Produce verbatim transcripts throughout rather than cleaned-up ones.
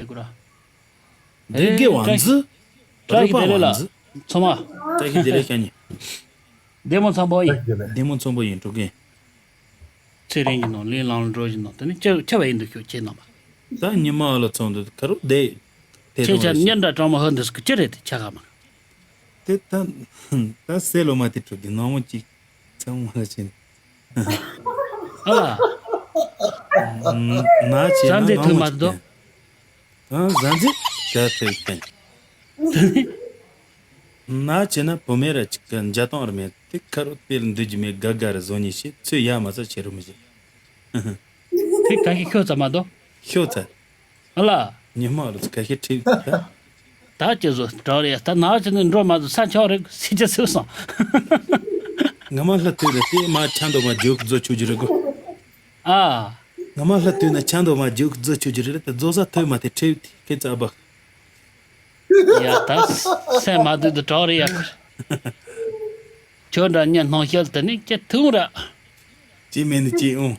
གུ་ར། བདེ་དགེ་ཝང་ཙི། བཀྲ་ཤིས་བདེ་ལེགས་ལགས། ཚང་མ། བཀྲ་ཤིས་བདེ་ལེགས་ཤ་ཉེ། བདེ་མོ་ཚང་པོ་ཡིན། བདེ་མོ་ཚང་པོ་ཡིན་འགྲོ་གིན། ཚེ་རིང་གི་ནང་ལས་ལང་འགྲོ་བཞིན་ནང་དེ་ནི་ཅི་ཆ་བ་ཡིན་འདུག་ཤོག་ཁྱེད་རྣམ་པ། ད་ཉི་མ་ཨ་ལ་ཚོང་འདུག་ཁ་རུ་བསྡད། དེ་ཁྱེད་ཆ་ཉིན་འདྲ་གྲང་མོ་ཧ་འདུག་སྐུ་ཅི་རེད་དེ་ཆ་ག་མ། དེ་ད་ད་སེ་ལོ་མ་དེ་འགྲོ་གིན་ནང་མོ་གཅིག་ཚང་མ་ལ་ཕྱིན། ཨ་ལ། ན་བྱས་ན་ཟ་འདྲེ་ནང་ཐུག་མ་མ་འདུག་ཨ་ཟ་འདྲེ་ད་ཐུག་ཐན། ན་བྱས་ན་བུ་མེད་ར་ཅིག་གི་འཇའ་སྟོང་ར་མེད་དེ་ཁ་རུ་དཔེར་འདུག་རྒྱུ་མེད་དགའ་དགའ་ར་བཟོ་ཉེ་ཤེས་ཚོད་ཡ་མ་ཚ་ཆེ་རུ་མི་བྱེད། དེ་ག་གི་ཁྱོད་ཚ་མ་འདུག་ཤོག་ཚ། ཨ་ལ། ཉི་མ་ལོ་ཚ་ག་ཤེད་ཁྲིད་ད། ད་ཅི་བཟོ་གྲོགས་རེད་ད་ན་བྱས་ན་འགྲོ་མ་བཟོ་ས་ཆོག་རེད་སི་ཅི་སུ་སོང་། ང་མ་ལྷ་ཐུག་རེད་དེ་མ་ཆ་འདོ་མ་རྒྱུག་རྫོ་ཆུ་རྒྱུ་རེད་གོ་ཨ། ང་མ་ལྷ་ཐུག་ན་ཆ་འདོ་མ་རྒྱུག་རྫོ་ཆུ་རྒྱུ་རེད་དེ་རྫོ་ས་ཐོས་མ་དེ་ཁྲིད་ཁེ་ཙ་བ། ཡ་ད་སེམས་མ་སྡུག་ཏུ་གྲོགས་རེད་ཡ། ཁྱོད་འདྲ་ཉན་སྣང་ཤལ་དེ་ནི་ཅི་ཐུང་ར། ཅི་མེད་ནི་ཅི་འོང་།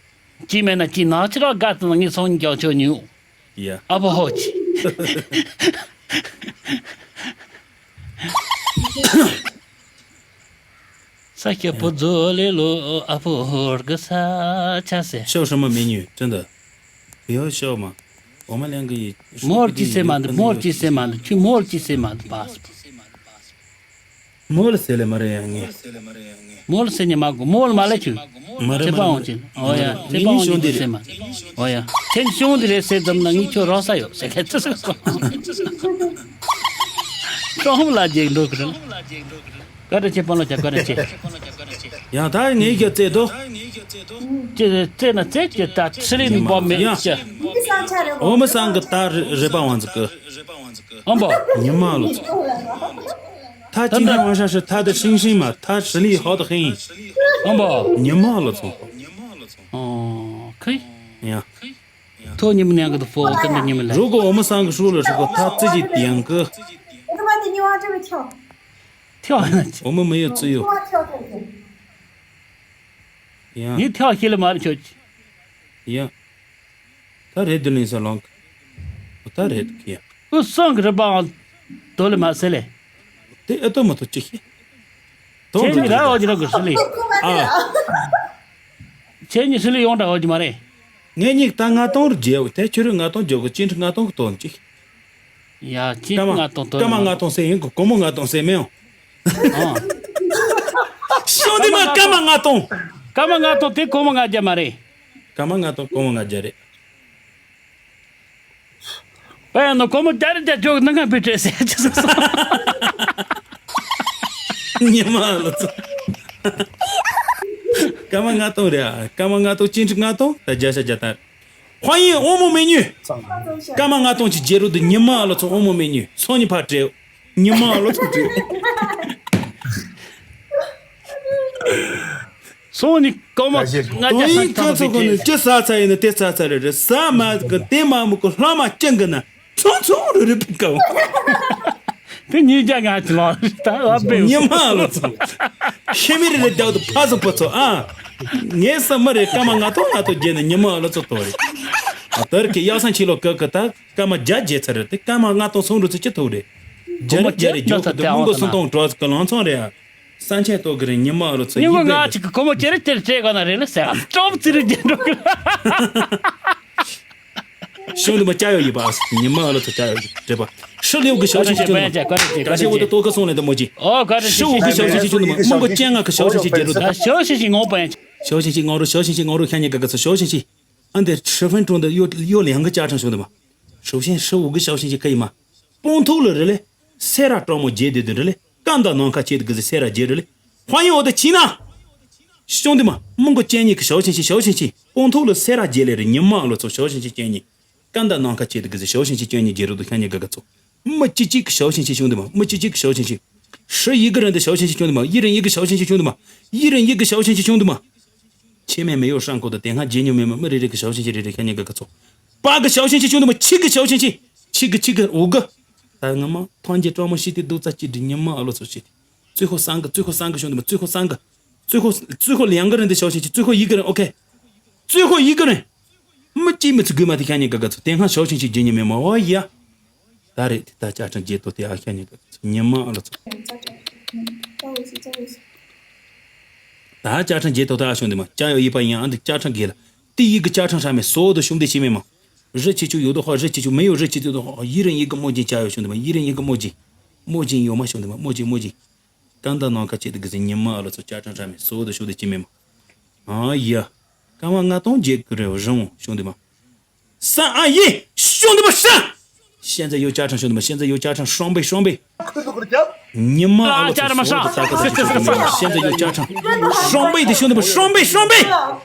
ཅི་མེད་ན་ཅི་ན་ཅི་ར་དགའ་ཏུ་ངས་སོང་ཀྱང་ཆོ་ཉུ། ཡ། ཨ་ཕོ་ཧོ་ཅི། ས་སྐྱ་པོ་རྫོ་ལེ་ལོ་ཨ་ཕོ་ཧོར་གི་ས་ཆ་སེ། ཤོག་ཧྲ་མ་མེ་ཉུ་ཅན་ད། ཡོ་ཤོག་མ། འོ་མ་ལེན་གི་ཡི། མོར་ཅི་སེ་མ་འདི་མོར་ཅི་སེ་མ་འདི་ཁྱི་མོར་ཅི་སེ་མ་འདི་པ། མོལ་ཟེར་ལེ་མ་རེད་ཡ་ངས། མོལ་ཟེར་ཉི་མ་གོ་མོལ་མ་ལེ་ཆུ། མ་རེད་ཁྱེད་མ་རེད་མ་འོང་ཆེན། ཨོ་ཡ་རེད། ཁྱེད་མ་ངས་འོང་ཆེན་ཤོང་འདི་ཟེར་མ། ཨོ་ཡ་ཁྱེད་ཤོང་འདི་རེད་ཟེར་ཙམ་ན་ངས་ཁྱོད་རོགས་ས་ཡོད་ཟེར་ཁྱེད་ཚོ་སོང་། ཀྲོང་ལ་རྒྱག་འགྲོ་གི་རེད། བཀའ་དྲིན་ཆེ་སྤང་ལོ་ཆ་བཀའ་དྲིན་ཆེ། ཡང་ད་ངས་ཀྱི་རྩེ་དོ། ཅེ་རྩེ་ན་རྩེ་ཀྱི་ད་ཚི་རིང་འབོ་མེད་ཡ། ཅེ། འོ་མི་སང་གི་ད་རེ་པ་ཝང་ཙི་ཀི། ཨམ་པ། ཉི་མ་ལོ་ཚོ། ད་ཅི་ནས་ཝང་ཧྲ་ཧྲི་ད་དི་ཧྲིང་ཧྲིང་མ་ད་ཧྲི་ལི་ཧོ་ད་ཧིང་། ཨམ་པ། ཉི་མ་ལོ་ཚོ། ཨོ་ཁི། ཡ། ཐོ་ཉི་མ་ནང་གི་ད་ཕོ་ཀི་འདི་ཉི་མ་ལ། རུ་གོ་འོ་མི་སང་གི་ཧྲུ་ལ་ཧྲི་གོ་ད་ཙི་ཅི་དེ་ཡང་ཀི། ཐེའོ་ན་ཅི། འོ་མི་མི་ཡོད་ཙི་ཡོད། ཡ། ངས་ཐེའོ་ཤེས་ལ་མ་རེད་ཁྱོད་ཀྱི། ཡ། ད་རེད་དུ་ལིན་ས་ལོང་གི། ད་རེད་གི་ཡ། ཨུ་སང་གི་རི་པའང་དོ་ལི་མ་སེ་ལེ། དེ་ཨེ་ཏོ་མ་ཏོ་ཅི་ཤེས། ཁྱེད་གཉིས་ར་འོ་ཅི་ར་གི་སི་ལི། ཨ། ཁྱེད་གཉིས་སི་ལི་ཡོང་འདྲ་འོ་ཅི་མ་རེད། ངེད་གཉིས་ད་ལྔ་སྟོང་རུ་རྒྱལ་བ་དེ་ཁྱོད་རུ་ལྔ་སྟོང་རྒྱོབ་གི་ཅི་འདྲ་ལྔ་སྟོང་གི་དོན་ཅི། ཡ་ཅི་སྐར་མ་ལྔ་སྟོང་དོ་སྐར་མ་ལྔ་སྟོང་ཟེར་ཡིན་གི་སྒོར་མོ་ལྔ་སྟོང་ཟེར་མེད་ཡོང་། ཨ། ཤོང་དེ་མ་སྐར་མ་ལྔ་སྟོང་། སྐར་མ་ལྔ་སྟོང་དེ་སྒོར་མོ་ལྔ་བརྒྱ་མ་རེད། སྐར་མ་ལྔ་སྟོང་སྒོར་མོ་ལྔ་བརྒྱ་རེད། པ་ཡང་ན་སྒོར་མོ་བརྒྱ་རེ་བརྒྱ་འཇོག་ནང་ང་བུད་བྲེ་ཟེར་ཅི་སོང་སོང་། ཉི་མ་ལོ་ཚོ། སྐར་མ་ལྔ་སྟོང་རེད་ཨ། སྐར་མ་ལྔ་སྟོང་ཅི་འདྲ་ལྔ་སྟོང་ད་བརྒྱ་ཆ་བརྒྱ་ད། ཧ་ཡིན་ཨོ་མོ་མེ་ཉུ། སྐར་མ་ལྔ་སྟོང་ཅི་རྒྱལ་རུ་དུ་ཉི་མ་ལོ་ཚོ་ཨོ་མོ་མེ་ཉུ་སོ་ཉི་ཕ་བྲེ། ཉི་མ་ལོ་ཚོ་བྲེ། སོང་ནི་ཀོ་མ་ང་ཏོ་ཡིན་ཁ་ཚོ་ཁོ་ནི་ཅི་ས་ཚ་ཡིན་ན་དེ་ས་ཚ་རེ་རེ་ས་མ་གི་དེ་མ་མུ་གི་ལྷ་མ་ཅན་གི་ན་ཚོང་ཚོང་རུ་རུ་པི་ཀའོ། དེ་ཉིས་བརྒྱ་ང་ཅི་ལོ་ད་བ་པེ་ཉི་མ་ལོ་ཚོ་ཤི་མི་རེ་རེ་རྒྱག་ཏུ་ཕ་སོ་པོ་ཚོ་ཨ། ངས་ས་མ་རེ་སྐར་མ་ལྔ་སྟོང་ལྔ་སྟོང་བརྒྱབ་ན་ཉི་མ་ལོ་ཚོ་ཏོ་རེ། ཨ་དར་གི་ཡག་སང་ཆི་ལོ་ཀ་ཀ་ད་སྐར་མ་བརྒྱ་བརྒྱབ་ཚར་རེ་དེ་སྐར་མ་ལྔ་སྟོང་སོང་རུ་ཚོ་ཅི་ཐུག་རེ། བརྒྱ་རེ་བརྒྱ་རེ་རྒྱོག་གི་དུ་མུ་གོ་སུ་སྟོང་གྲོགས་ཀི་ལང་ཚང་རེ་ཨ། ས་ཆེན་ཏོག་གི་རིང་ཉི་མ་ཨ་ལོ་ཚོ་ཉིན་གུང་ཡིག་ང་གཅིག་གི་ཁོ་མོ་ཅེ་རེ་ཅེ་རེ་སྤྲད་གོ་ན་རེ་ལ་ཟེར་ཨ་ཀྲོབ་ཙི་རེ་རྒྱན་འགྲོ་གི། ཤོང་དུ་མ་ཅ་ཡོ་ཡིན་པ་ཉི་མ་ཨ་ལོ་ཚོ་ཅ་ཡོ་ཡིན་རེད་པ། ཤི་ལེའུ་གི་ཞའོ་ཆིན་ཆི་ཆུང་དུ་མ་ཀ་ཤི་འོ་དེ་ཏོག་ཀ་སོང་ལེ་དུ་མོ་ཅི། ཨོ་ཀ་ཤི་འོ་གི་ཞའོ་ཆིན་ཆི་ཆུང་དུ་མ་མང་གོ་ཅན་ང་གི་ཞའོ་ཆིན་ཆི་རྒྱན་རུ་དུ། ཞའོ་ཆིན་ཆི་ངོ་པ་ཡང་། ཞའོ་ཆིན་ཆི་ངོ་རུ་ཞའོ་ཆིན་ཆི་ངོ་རུ་ཤ་ཉེ་ག་ག་ཚོ་ཞའོ་ཆིན་ཆི། ཨ་འདིར་ཧྲི་ཧྥན་ཀྲུང་དུ་ཡོ་ཡོ་ལེང་གི་ཅ་ཁྲང་ཤོང་དུ་མ། ཧྲི་ཧྥན་ཧྲི་འོ་གི་ཞའོ་ཆིན་ཆི་ཁ་ཡིན་མ། སྤོང་ཐུག་ལ་རེ་ལེ། སེ་ར་སྤྲང་མོ་རྒྱས་དེ་དུ་རེ་ལེ། ཀ་འདའ་ནང་ཁ་ཆེ་དུ་གི་སེ་ར་རྒྱས་རེ་ལེ། ཧ་ཡིན་འོ་དེ་ཕྱིན་ན། ཤོང་དུ་མ་མང་གོ་ཅན་ཉི་གི་ཞའོ་ཆིན་ཆི་ཞའོ་ཆིན་ཆི་སྤོང་ཐུག་ལ་སེ་ར་རྒྱས་ལེ་རེ་ཉི་མ་ཨ་ལོ་ཚོ་ཞའོ་ཆིན་ཆི་ཅན་ཉི། ཀ་འདའ་ནང་ཁ་ཆེ་དུ་གི་ཞའོ་ཆིན་ཆི་ཅན་ཉི་རྒྱས་རུ་དུ་ཤ་ཉེ་ག་ག་ཚོ། མི་གཅིག་གཅིག་གི་ཞའོ་ཆིན་ཆི་ཤོང་དུ་མ་མི་གཅིག་གཅིག་གི་ཞའོ་ཆིན་ཆི། ཧྲི་ཡི་གི་རིན་དུ་ཞའོ་ཆིན་ཆི་ཤོང་དུ་མ་ཡི་རིན་ཡི་གི་ཞའོ་ཆིན་ཆི་ཤོང་དུ་མ། ཡི་རིན་ཡི་གི་ཞའོ་ཆིན་ཆི་ཤོང་དུ་མ། ཆེ་མེ་མེ་ཡོ་ཧྲང་ཀོ་དུ་དེ་སྔ་རྗེས་ཉོ་མེ་མ་མི་རེ་རེ་གི་ཞའོ་ཆིན་ཆི་རེ་རེ་ཤ་ཉེ་ག་ག་ཚོ། པ་གི་ཞའོ་ཆིན་ཆི་ཤོང་དུ་མ་ཆི་གི་ཞའོ་ཆིན་ཆི། ཆི་གི་ཆི་གི་འོ་གི། ད་ང་མ་ཐང་རྒྱལ་སྤྲང་མོ་ཤི་དེ་རྡོ་རྩ་གཅིག་སྒྲིལ་ཉི་མ་ཨ་ལོ་ཚོ་ཤི་དེ། ཙུ་ཧོ་སང་གི་ཙུ་ཧོ་སང་གི་ཤོང་དུ་མ་ཙུ་ཧོ་སང་གི། ཙུ་ཧོ་ཙུ་ཧོ་ལིང་གི་རིན་དུ་ཞའོ་ཆིན་ཆི་ཙུ་ཧོ་ཡི་གི་རིན་ཨོ་ཁེ། ཙུ་ཧོ་ཡི་གི་རིན། མི་གཅིག་མི་ཚུགས་དགོས་མ་དེ་ཤ་ཉེ་ག་ག་ཚོ་དེ་སྔ་ཞའོ་ཆིན་ཆི་རྗེས་ཉོ་མེ་མ་འོ་ཡ། ད་རེད་དེ་ད་བཅའ་ཁྲིམས་བརྗེད་ཐུབ་དེ་ཨ་ཤ་ཉི་ག་ཉི་མ་ཨ་ལོ་ཚོ། ད་བཅའ་ཁྲིམས་བརྗེད་ཐུབ་ད་ཨ་ཤོང་དེ་མ་བཅའ་ཡོད་ཡིན་པ་ཡང་ཨ་འདི་བཅའ་ཁྲིམས་འགལ་ལ། དེ་ཡི་གི་བཅའ་ཁྲིམས་ཧྲ་མེད་སོ་དུ་ཤོང་དེ་ཅི་མེད་མ། རི་ཆེ་ཆུ་ཡོད་དོ་ཧ་རི་ཆེ་ཆུ་མི་ཡོད་རི་ཆེ་ཆུ་དོ་ཧ་ཡི་རིང་ཡི་གི་མོ་ཅིན་བཅའ་ཡོད་ཤོང་དེ་མ་ཡི་རིང་ཡི་གི་མོ་ཅིན། མོ་ཅིན་ཡོད་མ་ཤོང་དེ་མ་མོ་ཅིན་མོ་ཅིན། ཀན་ད་ནང་ཁ་ཆེ་དེ་གི་ཟི་ཉི་མ་ཨ་ལོ་ཚོ་བཅའ་ཁྲིམས་ཧྲ་མེད་སོ་དུ་ཤོང་དེ་ཅི་མེད་མ། ཨ་ཡ། སྐར་མ་ལྔ་སྟོང་བརྒྱད་ཀྱི་རེ་བ་རིང་བོ་ཤོང་དེ་མ། ས་ཨ་ཡེ། ཤོང་དེ་མ་ཧྲ། ཤན་ཛ་ཡོ་བཅའ་ཁྲིམས་ཤོང་དེ་མ་ཤན་ཛ་ཡོ་བཅའ་ཁྲིམས་ཤོང་པེ་ཤོང་པེ། ཉི་མ་ཨ་ལོ་ཚོ་སོ་དེ་ད་ཀ་ད་ཅི་ཤོང་དེ་མ་ཤན་ཛ་ཡོ་བཅའ་ཁྲིམས་ཤོང་པེ་དེ་ཤོང་དེ་མ་ཤོང་པེ་ཤོང་པེ།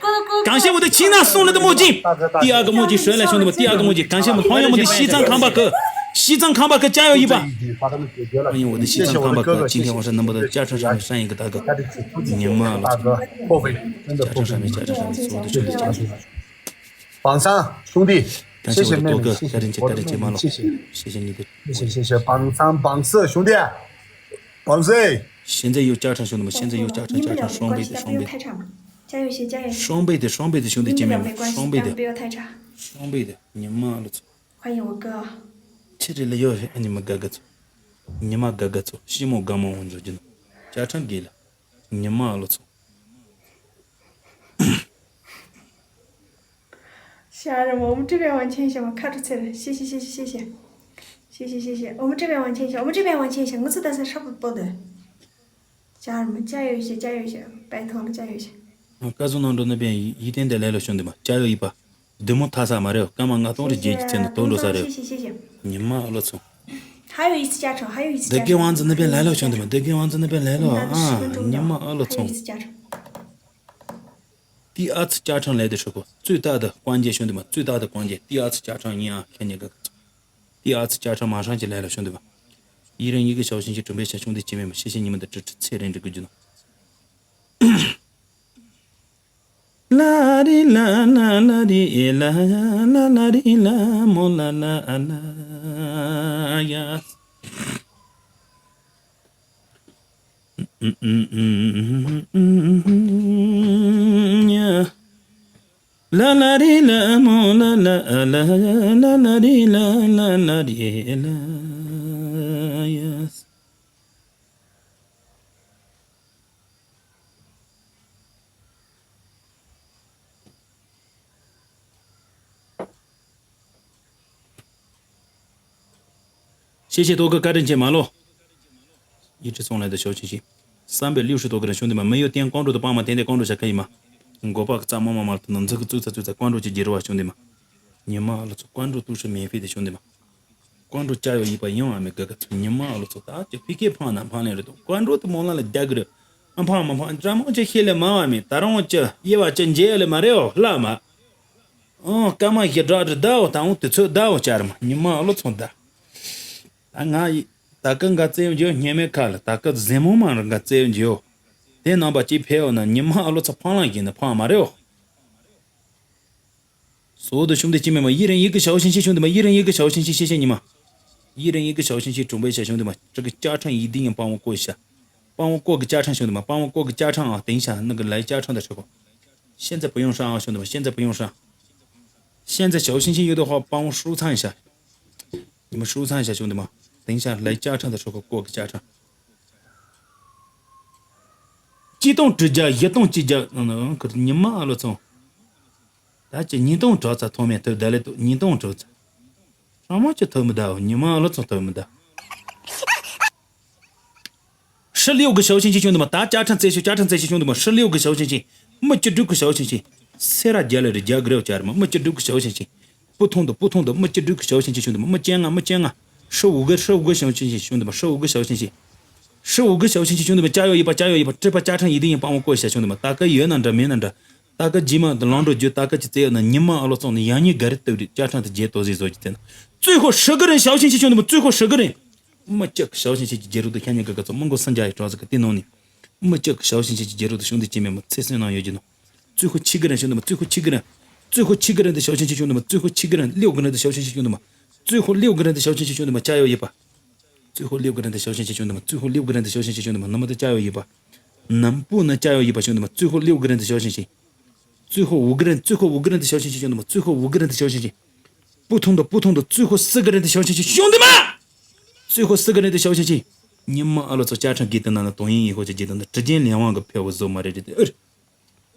གང་ཤེས་བོ་དེ་ཁྱིམ་ན་སོང་ལ་དེ་མོ་ཅིག་ཏི་ཨ་གི་མོ་ཅིག་ཧྲོས་ལ་ཤོང་དེ་མ་ཏི་ཨ་གི་མོ་ཅིག་གང་ཤེས་མོ་ཕང་ཡོང་མོ་དེ་ཤི་ཙང་ཁང་པ་གི་ཤི་ཙང་ཁང་པ་གི་བཅའ་ཡོད་ཡིན་པ། ཕང་ཡོང་བོ་དེ་ཤི་ཙང་ཁང་པ་གི་ཅིན་ཁེ་བང་ཧྲ་རྣམ་པ་དེ་བཅའ་ཁྲིམས་ཧྲ་མེད་ཧྲ་ཡིན་གི་ད་གི་ཉི་མ་ཨ་ལོ་ཚོ། བཅའ་ཁྲིམས་ཧྲ་མེད་བཅའ་ཁྲིམས་ཧྲ་མེད་སོ་དེ་ཤོང་དེ་བཅའ་ཁྲིམས། 宝藏兄弟， 感谢我的多哥，谢谢你，我的谢谢，谢谢你的，谢谢谢谢宝藏宝四兄弟，宝四。现在又加成兄弟们，现在又加成加成双倍的双倍，加油，加油，加油！双倍的双倍的兄弟姐妹们，双倍的，不要太差。双倍的，你妈了操！欢迎我哥。这里来要你们哥哥操，你妈哥哥操，西蒙哥们我就真的，加成给了，你妈了操！ ཤ་རི་མོ་འུ་ཏྲི་བའི་དབང་ཆེན་ཞེས་མ་ཁ་དྲུ་ཚེ་རེ་ཤེས་ཤེས་ཤེས་ཤེས་ཤེས་ཤེས་ཤེས་ཤེས་ཤེས་འུ་ཏྲི་བའི་དབང་ཆེན་ཞེས་འུ་ཏྲི་བའི་དབང་ཆེན་ཞེས་ངུ་ཚུ་ད་ས་ཧྲ་པོ་པོ་དུ། ཤ་རི་མོ་ཅ་ཡོད་ཤེས་ཅ་ཡོད་ཤེས་པའི་ཐོང་ལ་ཅ་ཡོད་ཤེས། ཀ་ཟུ་ནང་འགྲོ་ནི་པའི་ཡིད་བརྟན་དེ་ལས་ལ་བྱུང་འདི་མ་ཅ་ཡོད་ཡིད་པ། བདུད་མོ་ཐ་ས་མ་རེད་སྐར་མ་ལྔ་སྟོང་རེ་བརྒྱད་ཀྱི་ཚེ་འདི་དོན་འགྲོ་ས་རེད། ཤེས་ཤེས་ཤེས་ཤེས། ཉི་མ་ཨ་ལོ་ཚོ། 还有一次加成，还有一次加成。德给王子那边来了，兄弟们，德给王子那边来了啊！你妈阿罗聪。第二次加成来的时候，最大的关键，兄弟们，最大的关键，第二次加成你啊，看见个，第二次加成马上就来了，兄弟们，一人一个小心心准备一下，兄弟姐妹们，谢谢你们的支持，确认这个技能。 La ri la la la ri la la la ri la mo la la la ya. Ya. La la ri la mo la la la la la ri la la la ri la ya. 谢谢多哥，该阵前马路，一直送来的小心心，三百六十多个人，兄弟们，没有点关注的帮忙点点关注一下，可以吗？我把咱们慢慢的能这个注册注册关注就接着吧，兄弟们。你妈了，关注都是免费的，兄弟们。 ཀོན་ཀྲོ་ཅ་ཡོ་ཡིད་པ་ཡོང་བ་མེད་ག་ག་ཚོད་ཉི་མ་ཨ་ལོ་ཚོ་ད་ཅི་ཕི་ཁེ་ཕང་ན་ཕང་ལེ་རེད་དོ། ཀོན་ཀྲོ་དུ་མོ་ལ་ལ་རྒྱ་གི་རེད། ཨ་ཕང་མ་ཕང་འདྲ་མོ་ཅི་ཤེས་ལེ་མ་བ་མེད་ད་རང་ཅི་ཡེ་བ་ཅི་འཇལ་ལེ་མ་རེད་ཨོ་ལ་མ། ཨོ་སྐར་མ་བཞི་སྦྲག་རེད་ད་ཨོ་ད་འོང་དུས་ཚོད་ད་ཨོ་ཅར་མ་ཉི་མ་ཨ་ལོ་ཚོ་ད། ད་ང་ཡི་ད་གི་འགའ་བཙལ་འཇོ་སྙེ་མེད་ཁ་ལ་ད་གི་གཟིམ་མོ་མ་ར་འགའ་བཙལ་འཇོ། དེ་རྣམ་པ་ཅི་ཕེ་ཨོ་ན་ཉི་མ་ཨ་ལོ་ཚོ་ཕང་ལ་ཡིན་ན་ཕང་མ་རེད་ཨོ། 所有的兄弟姐妹们，一人一个小心心，兄弟们，一人一个小心心，谢谢你们。一人一个小心心，准备一下，兄弟们，这个加成一定要帮我过一下，帮我过个加成，兄弟们，帮我过个加成啊！等一下那个来加成的时候，现在不用上啊，兄弟们，现在不用上。现在小心心有的话，帮我收藏一下，你们收藏一下，兄弟们，等一下来加成的时候过个加成。激动之家，一动之家，嗯，可是你妈了，操！ ད་ཅི་ཉིས་སྟོང་དྲུག་ཚ་ཐོག་མའི་ཐོབ་ད་ལེ་ཏོ་ཉིས་སྟོང་དྲུག་ཚ། ཧྲ་མོ་ཅི་ཐོབ་མི་ད་འོ་ཉི་མ་ཨ་ལོ་ཚོ་ཐོབ་མི་ད། 十六个小星星兄弟们，ད་བཅའ་ཁྲིམས་བཙལ་ཤོག་བཅའ་ཁྲིམས་བཙལ་ཤོག兄弟们，十六个小星星། མི་བཅུ་དྲུག་གི་小星星། སེ་ར་རྒྱ་ལ་རི་རྒྱ་གི་རེ་བཅར་མ་མི་བཅུ་དྲུག་གི་小星星། 普通的普通的མི་བཅུ་དྲུག་གི་小星星兄弟们，མི་བཅོ་ལྔ་མི་བཅོ་ལྔ། 十五个十五个小星星兄弟们，十五个小星星། 十五个小星星兄弟们，加油一把，加油一把，这把加成一定要帮我过一下，兄弟们，大哥有那这没那这。 ད་ག་རྗེས་མ་དུ་ལང་འགྲོ་རྒྱུ་ད་ག་ཅི་བཙལ་ཡོད་ན་ཉི་མ་ཨ་ལོ་ཚོང་ནི་ཡང་ཉིན་ག་རེ་ལྟ་བུ་རེད་བཅའ་ཁྲིམས་དུ་རྒྱལ་ཏོ་ཟིག་བཟོ་རྒྱུ་དེ་ན། 最后十个人小心心兄弟们，最后十个人。 མི་གཅིག་གི་ཞའོ་ཞིང་ཆེན་གྱི་རྒྱལ་རབས་དུ་ཁྱེད་ཉིད་ཀྱི་ག་ཚོད་མི་མགོ་སུན་རྒྱ་ཡི་གྲོགས་ཟིག་གི་དེ་ནང་ནས། མི་གཅིག་གི་ཞའོ་ཞིང་ཆེན་གྱི་རྒྱལ་རབས་དུ་བྱུང་དུས་ཀྱི་མེད་མི་ཚེ་སྲིང་ནང་ཡོད་རྒྱུ་ནོ། 最后七个人兄弟们，最后七个人。 最后七个人的小星星兄弟们，最后七个人，六个人的小星星兄弟们，最后六个人的小星星兄弟们，加油一把！ 最后六个人的小星星兄弟们，最后六个人的小星星兄弟们，那么的加油一把，能不能加油一把，兄弟们？最后六个人的小星星，最后五个人，最后五个人的小星星兄弟们，最后五个人的小星星，普通的普通的，最后四个人的小星星兄弟们，最后四个人的小星星。你妈，阿拉操，家长给的那个抖音以后就觉得那直接联网个票我走嘛，这这呃，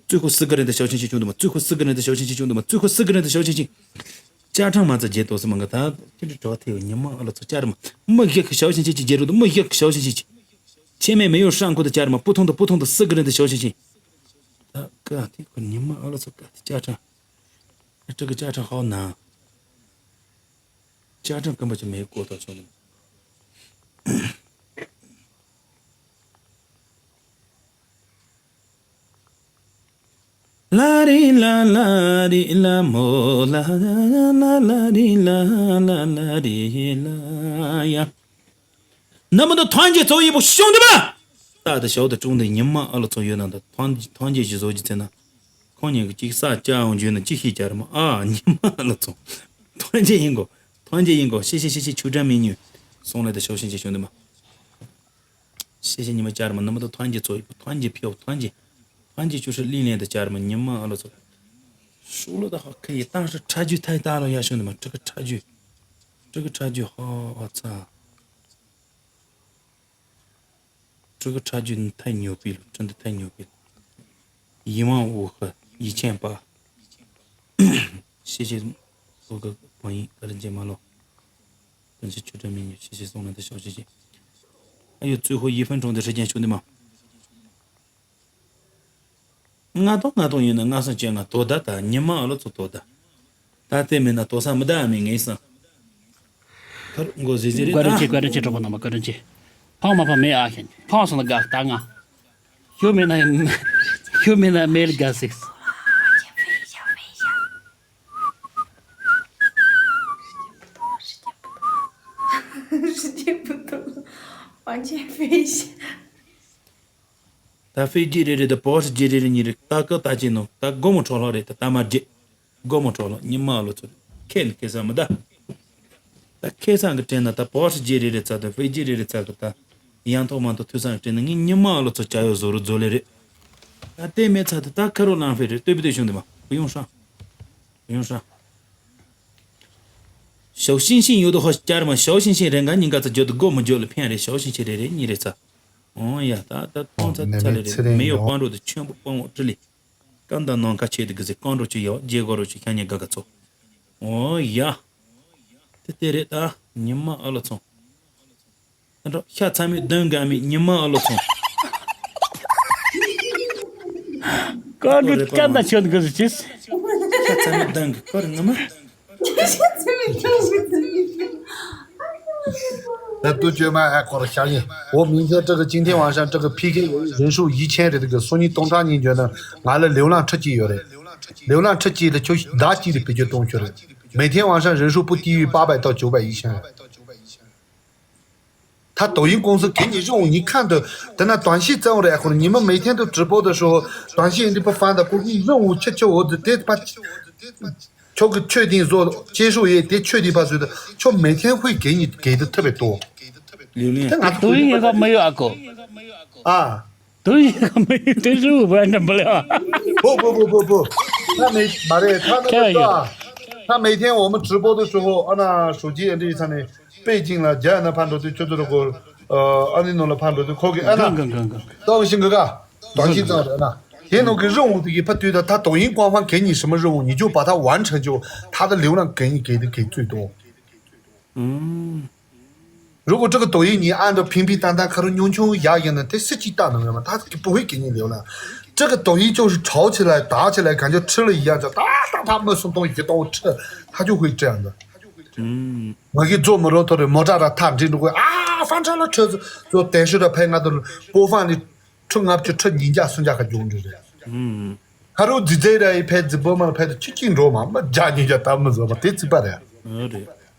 最后四个人的小星星兄弟们，最后四个人的小星星兄弟们，最后四个人的小星星。家长嘛，这节都是么个他，就是找他有你妈，阿拉操，家长嘛，没一个小星星去接触的，没一个小星星去。前面没有上过的家人嘛，普通的普通的四个人的小星星。啊，哥，这个你妈，阿拉操，哥，家长，这个家长好难。 家政根本就没过到兄弟们。啦哩啦啦哩啦么啦啦啦啦哩啦啦啦哩啦呀。那么的团结走一步，兄弟们，大的小的中的，你妈阿拉从越南的团团结去走几次呢？ ཁོང་གཉིས་ཀྱིས་གཅིག་ས་ཅག་འོང་རྒྱུ་ན་ཅི་ཤེས་བྱ་ར་མ། ཨ་ཉི་མ་ལ་ཚོང་། ཐོན་སྐྱེད་ཡིན་གོ། ཐོན་སྐྱེད་ཡིན་གོ། ཤེས་ཤེས་ཤེས་ཤེས། ཆུ་དྲ་མི་ཉུ། སོང་ལ་ད་ཤོག་ཤིན་ཅི་ཤོག་འདི་མ། ཤེས་ཤེས་ཉི་མ་བྱ་ར་མ། ནི་མ་ད་ཐོན་སྐྱེད་ཚོ་ཡི་པོ། ཐོན་སྐྱེད་ཕེའོ། ཐོན་སྐྱེད། ཐོན་སྐྱེད་ཆུ་ཧྲི་ལིང་ལེན་ད་བྱ་ར་མ། ཉི་མ་ཨ་ལ་ཚོ། ཤུགས་ལ་ད་ཧ་ཁ་ཡི་ཏང་ཧྲི་ཁྲ་རྒྱུ་ཐའི་ཏང་ལ་ཡ་ཤོག་འདི་མ། ཁྲི་ཁ་ཁྲ་རྒྱུ། ཁྲི་ཁ་ཁྲ་རྒྱུ་ཧ་ཨ་ཚ། 这个差距太牛逼了，真的太牛逼了。一万五和一千八。谢谢我个朋友，个人节目了。本次求证美女，谢谢送来的小心心。还有最后一分钟的时间，兄弟们。 ང་དང་ང་དང་ཡིན་ན་ང་སང་ཅན་ང་དོ་ད་ད་ཉི་མ་ཨ་ལོ་ཚོ་དོ་ད། ད་དེ་མིན་ན་དོ་ས་མི་ད་མི་ངེས་སང་། ཁར་མགོ་ཟེ་ཟེ་རེད་བཀའ་དྲིན་ཆེ། ད། བཀའ་དྲིན་ཆེ། གྲོགས་པོ་རྣམ་པ་བཀའ་དྲིན་ཆེ། ཕངས་མ་ཕངས་མེད་ཨ་ཤེན། ཕངས་སོང་ན་དགའ་ད་ང་། ཞུ་མེད་ན་ཞུ་མེད་ན་མེད་དགའ་སིག 时间不多了，房间飞一下。 ད་ཧྥེ་ཇི་རེ་རེ་ད་པོ་ཧྲི་ཇི་རེ་རེ་གཉིས་རེ། ད་ཀ་ད་ཅི་ནོ། ད་སྒོ་མོ་ཁྲོ་ལོ་རེད། ད་ད་མར་ཇེ། སྒོ་མོ་ཁྲོ་ལོ། ཉི་མ་ཨ་ལོ་ཚོ་ཁེ་ནི་ཁེ་ས་མི་ད། ད་ཁེ་སང་གི་དྲན་ན་ད་པོ་ཧྲི་ཇི་རེ་རེ་ཚ་ད་ཧྥེ་ཇི་རེ་རེ་ཚ་གི་ད། ཡང་ཐོག་མ་ཐོག་ཐུ་སང་གི་དྲན་ན་ངས་ཉི་མ་ཨ་ལོ་ཚོ་ཅ་ཡོ་བཟོ་རུ་བཟོ་ལེ་རེད། ད་དེ་མེད་ཚ་ད་ད་ཁ་རོ་ལང་ཧྥེ་རེད། ལྟོས་པི་ལྟོས་ཤོང་དེ་མ་བུ་ཡོང་ཧྲ། བུ་ཡོང་ཧྲ། 小星星有的话加嘛，小星星人家人家这觉得我们觉得骗人，小星星人人你的这，哦呀，他他当他这里人没有帮助的，全部帮我这里，干的能看见的，可是帮助就要结果了，就看见这个错。哦呀，这对的啊，你妈阿拉从，那着下场没等干没，你妈阿拉从。 ཀ་འགྲོ་ཀ་ན་ཆོད་གི་ཟི་ཅིས། ཁྱད་མཚར་མི་ལྡང་གི་ཀོར་ངོ་མ། ད་དུ་བཅོས་མ་ཨ་ཀོར་ཤ་ཡིན། འོ་མིང་ཚན་ཀྲི་གི་ཅིང་ཐེ་ཝང་ཤང་ཀྲི་གི་ཕི་ཁེ་རེན་ཧྲུའུ་ཡི་ཆེན་རེད་གི་སོ་ཉིས་སྟོང་ཕྲག་གཉིས་འཇོན་ན་ང་ལ་ལེའུ་ལང་ཁྲི་གཅིག་ཡོད་རེད། ལེའུ་ལང་ཁྲི་གཅིག་ལ་ཁྱོད་ཟླ་གཅིག་ལ་བེད་སྤྱོད་གཏོང་ཆོག་རེད། མེ་ཐེ་ཝང་ཤང་རེན་ཧྲུའུ་པུ་ཏི་ཡུའི་པ་པའི་ཐོག་བཅུག་པ་ཡི་ཆེན། 他抖音公司给你任务，你看的，在那短信这样的，或者你们每天都直播的时候，短信你不发的，给你任务切切我的，得把，就给确定做接受也得确定把谁的，就每天会给你给的特别多。 流量。 但俺抖音也搞没有啊，哥。 啊，抖音也搞没有，这是我完成不了。 不不不不不，他每，马上他那个啥，他每天我们直播的时候，啊，那手机这一层呢， པེ་ཅིང་ལ་རྒྱ་ཡ་ན་ཕར་འགྲོ་དུས་ཁྱོད་ཚོ་ར་གོ། ཨ་ནི་ནོ་ལ་ཕར་འགྲོ་དུས་ཁོ་གི་ཨ་ན། གང་གང་གང་གང་། ཏོང་ཤིང་གི་ག་ཏོང་ཤིང་ཙང་རེད་ན། དེ་ནོ་གི་རི་འོང་དུ་ཡི་ཕ་དུས་ད་ད་ཏོང་ཡིན་ཀོང་ཧྥང་གན་ཉི་ཧྲི་མ་རི་འོང་ཉི་ཅོ་པ་ད་ཝན་ཁྲ་ཅོ་ད་ད་ལེའུ་ན་གན་ཉི་གེ་དུ་གེ་ཙུས་ཏོ། ཨུམ། རི་གོ་ཀྲི་གི་ཏོང་ཡིན་ཉི་ཨ་འདྲ་ཕིང་ཕིང་ཏང་ཏང་ཁ་རུ་ཉུང་ཆུང་ཡག་ཡིན་ན་དེ་སི་ཅི་ཏང་ནང་ཡོད་མ་ད་གི་པུ་ཧི་གན་ཉི་ལེའུ་ན། ཀྲི་གི་ཏོང་ཡིན་ཅོ་ཧྲི་ཁྲའོ་ཆེ་ལ་ད་ཆེ་ལ་གན་ཅོ་ཁྲི་ལ་ཡ་ཅོ་ད་ད་ད་མི་སུ་ཏོང་ཡི་ཏོང་ཁྲི་ད་ཅོ་ཧུའི་ཀྲི་ཨ་འདྲ། ང་གིས་རྫོགས་མི་རོ་ཐོ་རེ་མོ་ཊ་ར་ཐག་འདྲེན་འགྲོ་གི་ཨ་ཧྥང་ཁྲ་ལ་ཁྲི་ཚོ་དེ་ཤུ་ར་ཕའི་ང་དུ་པོ་ཧྥང་ནི་ཁྲི་ལྔ་བཅུ་ཁྲི་ཉིས་བརྒྱ་སུམ་བརྒྱ་ཁ་རྒྱུག་འགྲོ་རེད། ཁ་རུ་རྫི་རྫི་ར་ཡི་ཕའི་རྫི་པོ་མ་ལ་ཕའི་དུ་ཁྱི་ཁྱི་འགྲོ་མ་མ་བརྒྱ་ཉིས་བརྒྱ་ད་མི་བཟོ་མ་དེ་རྩིས་པ་རེད། ཨ་རེད།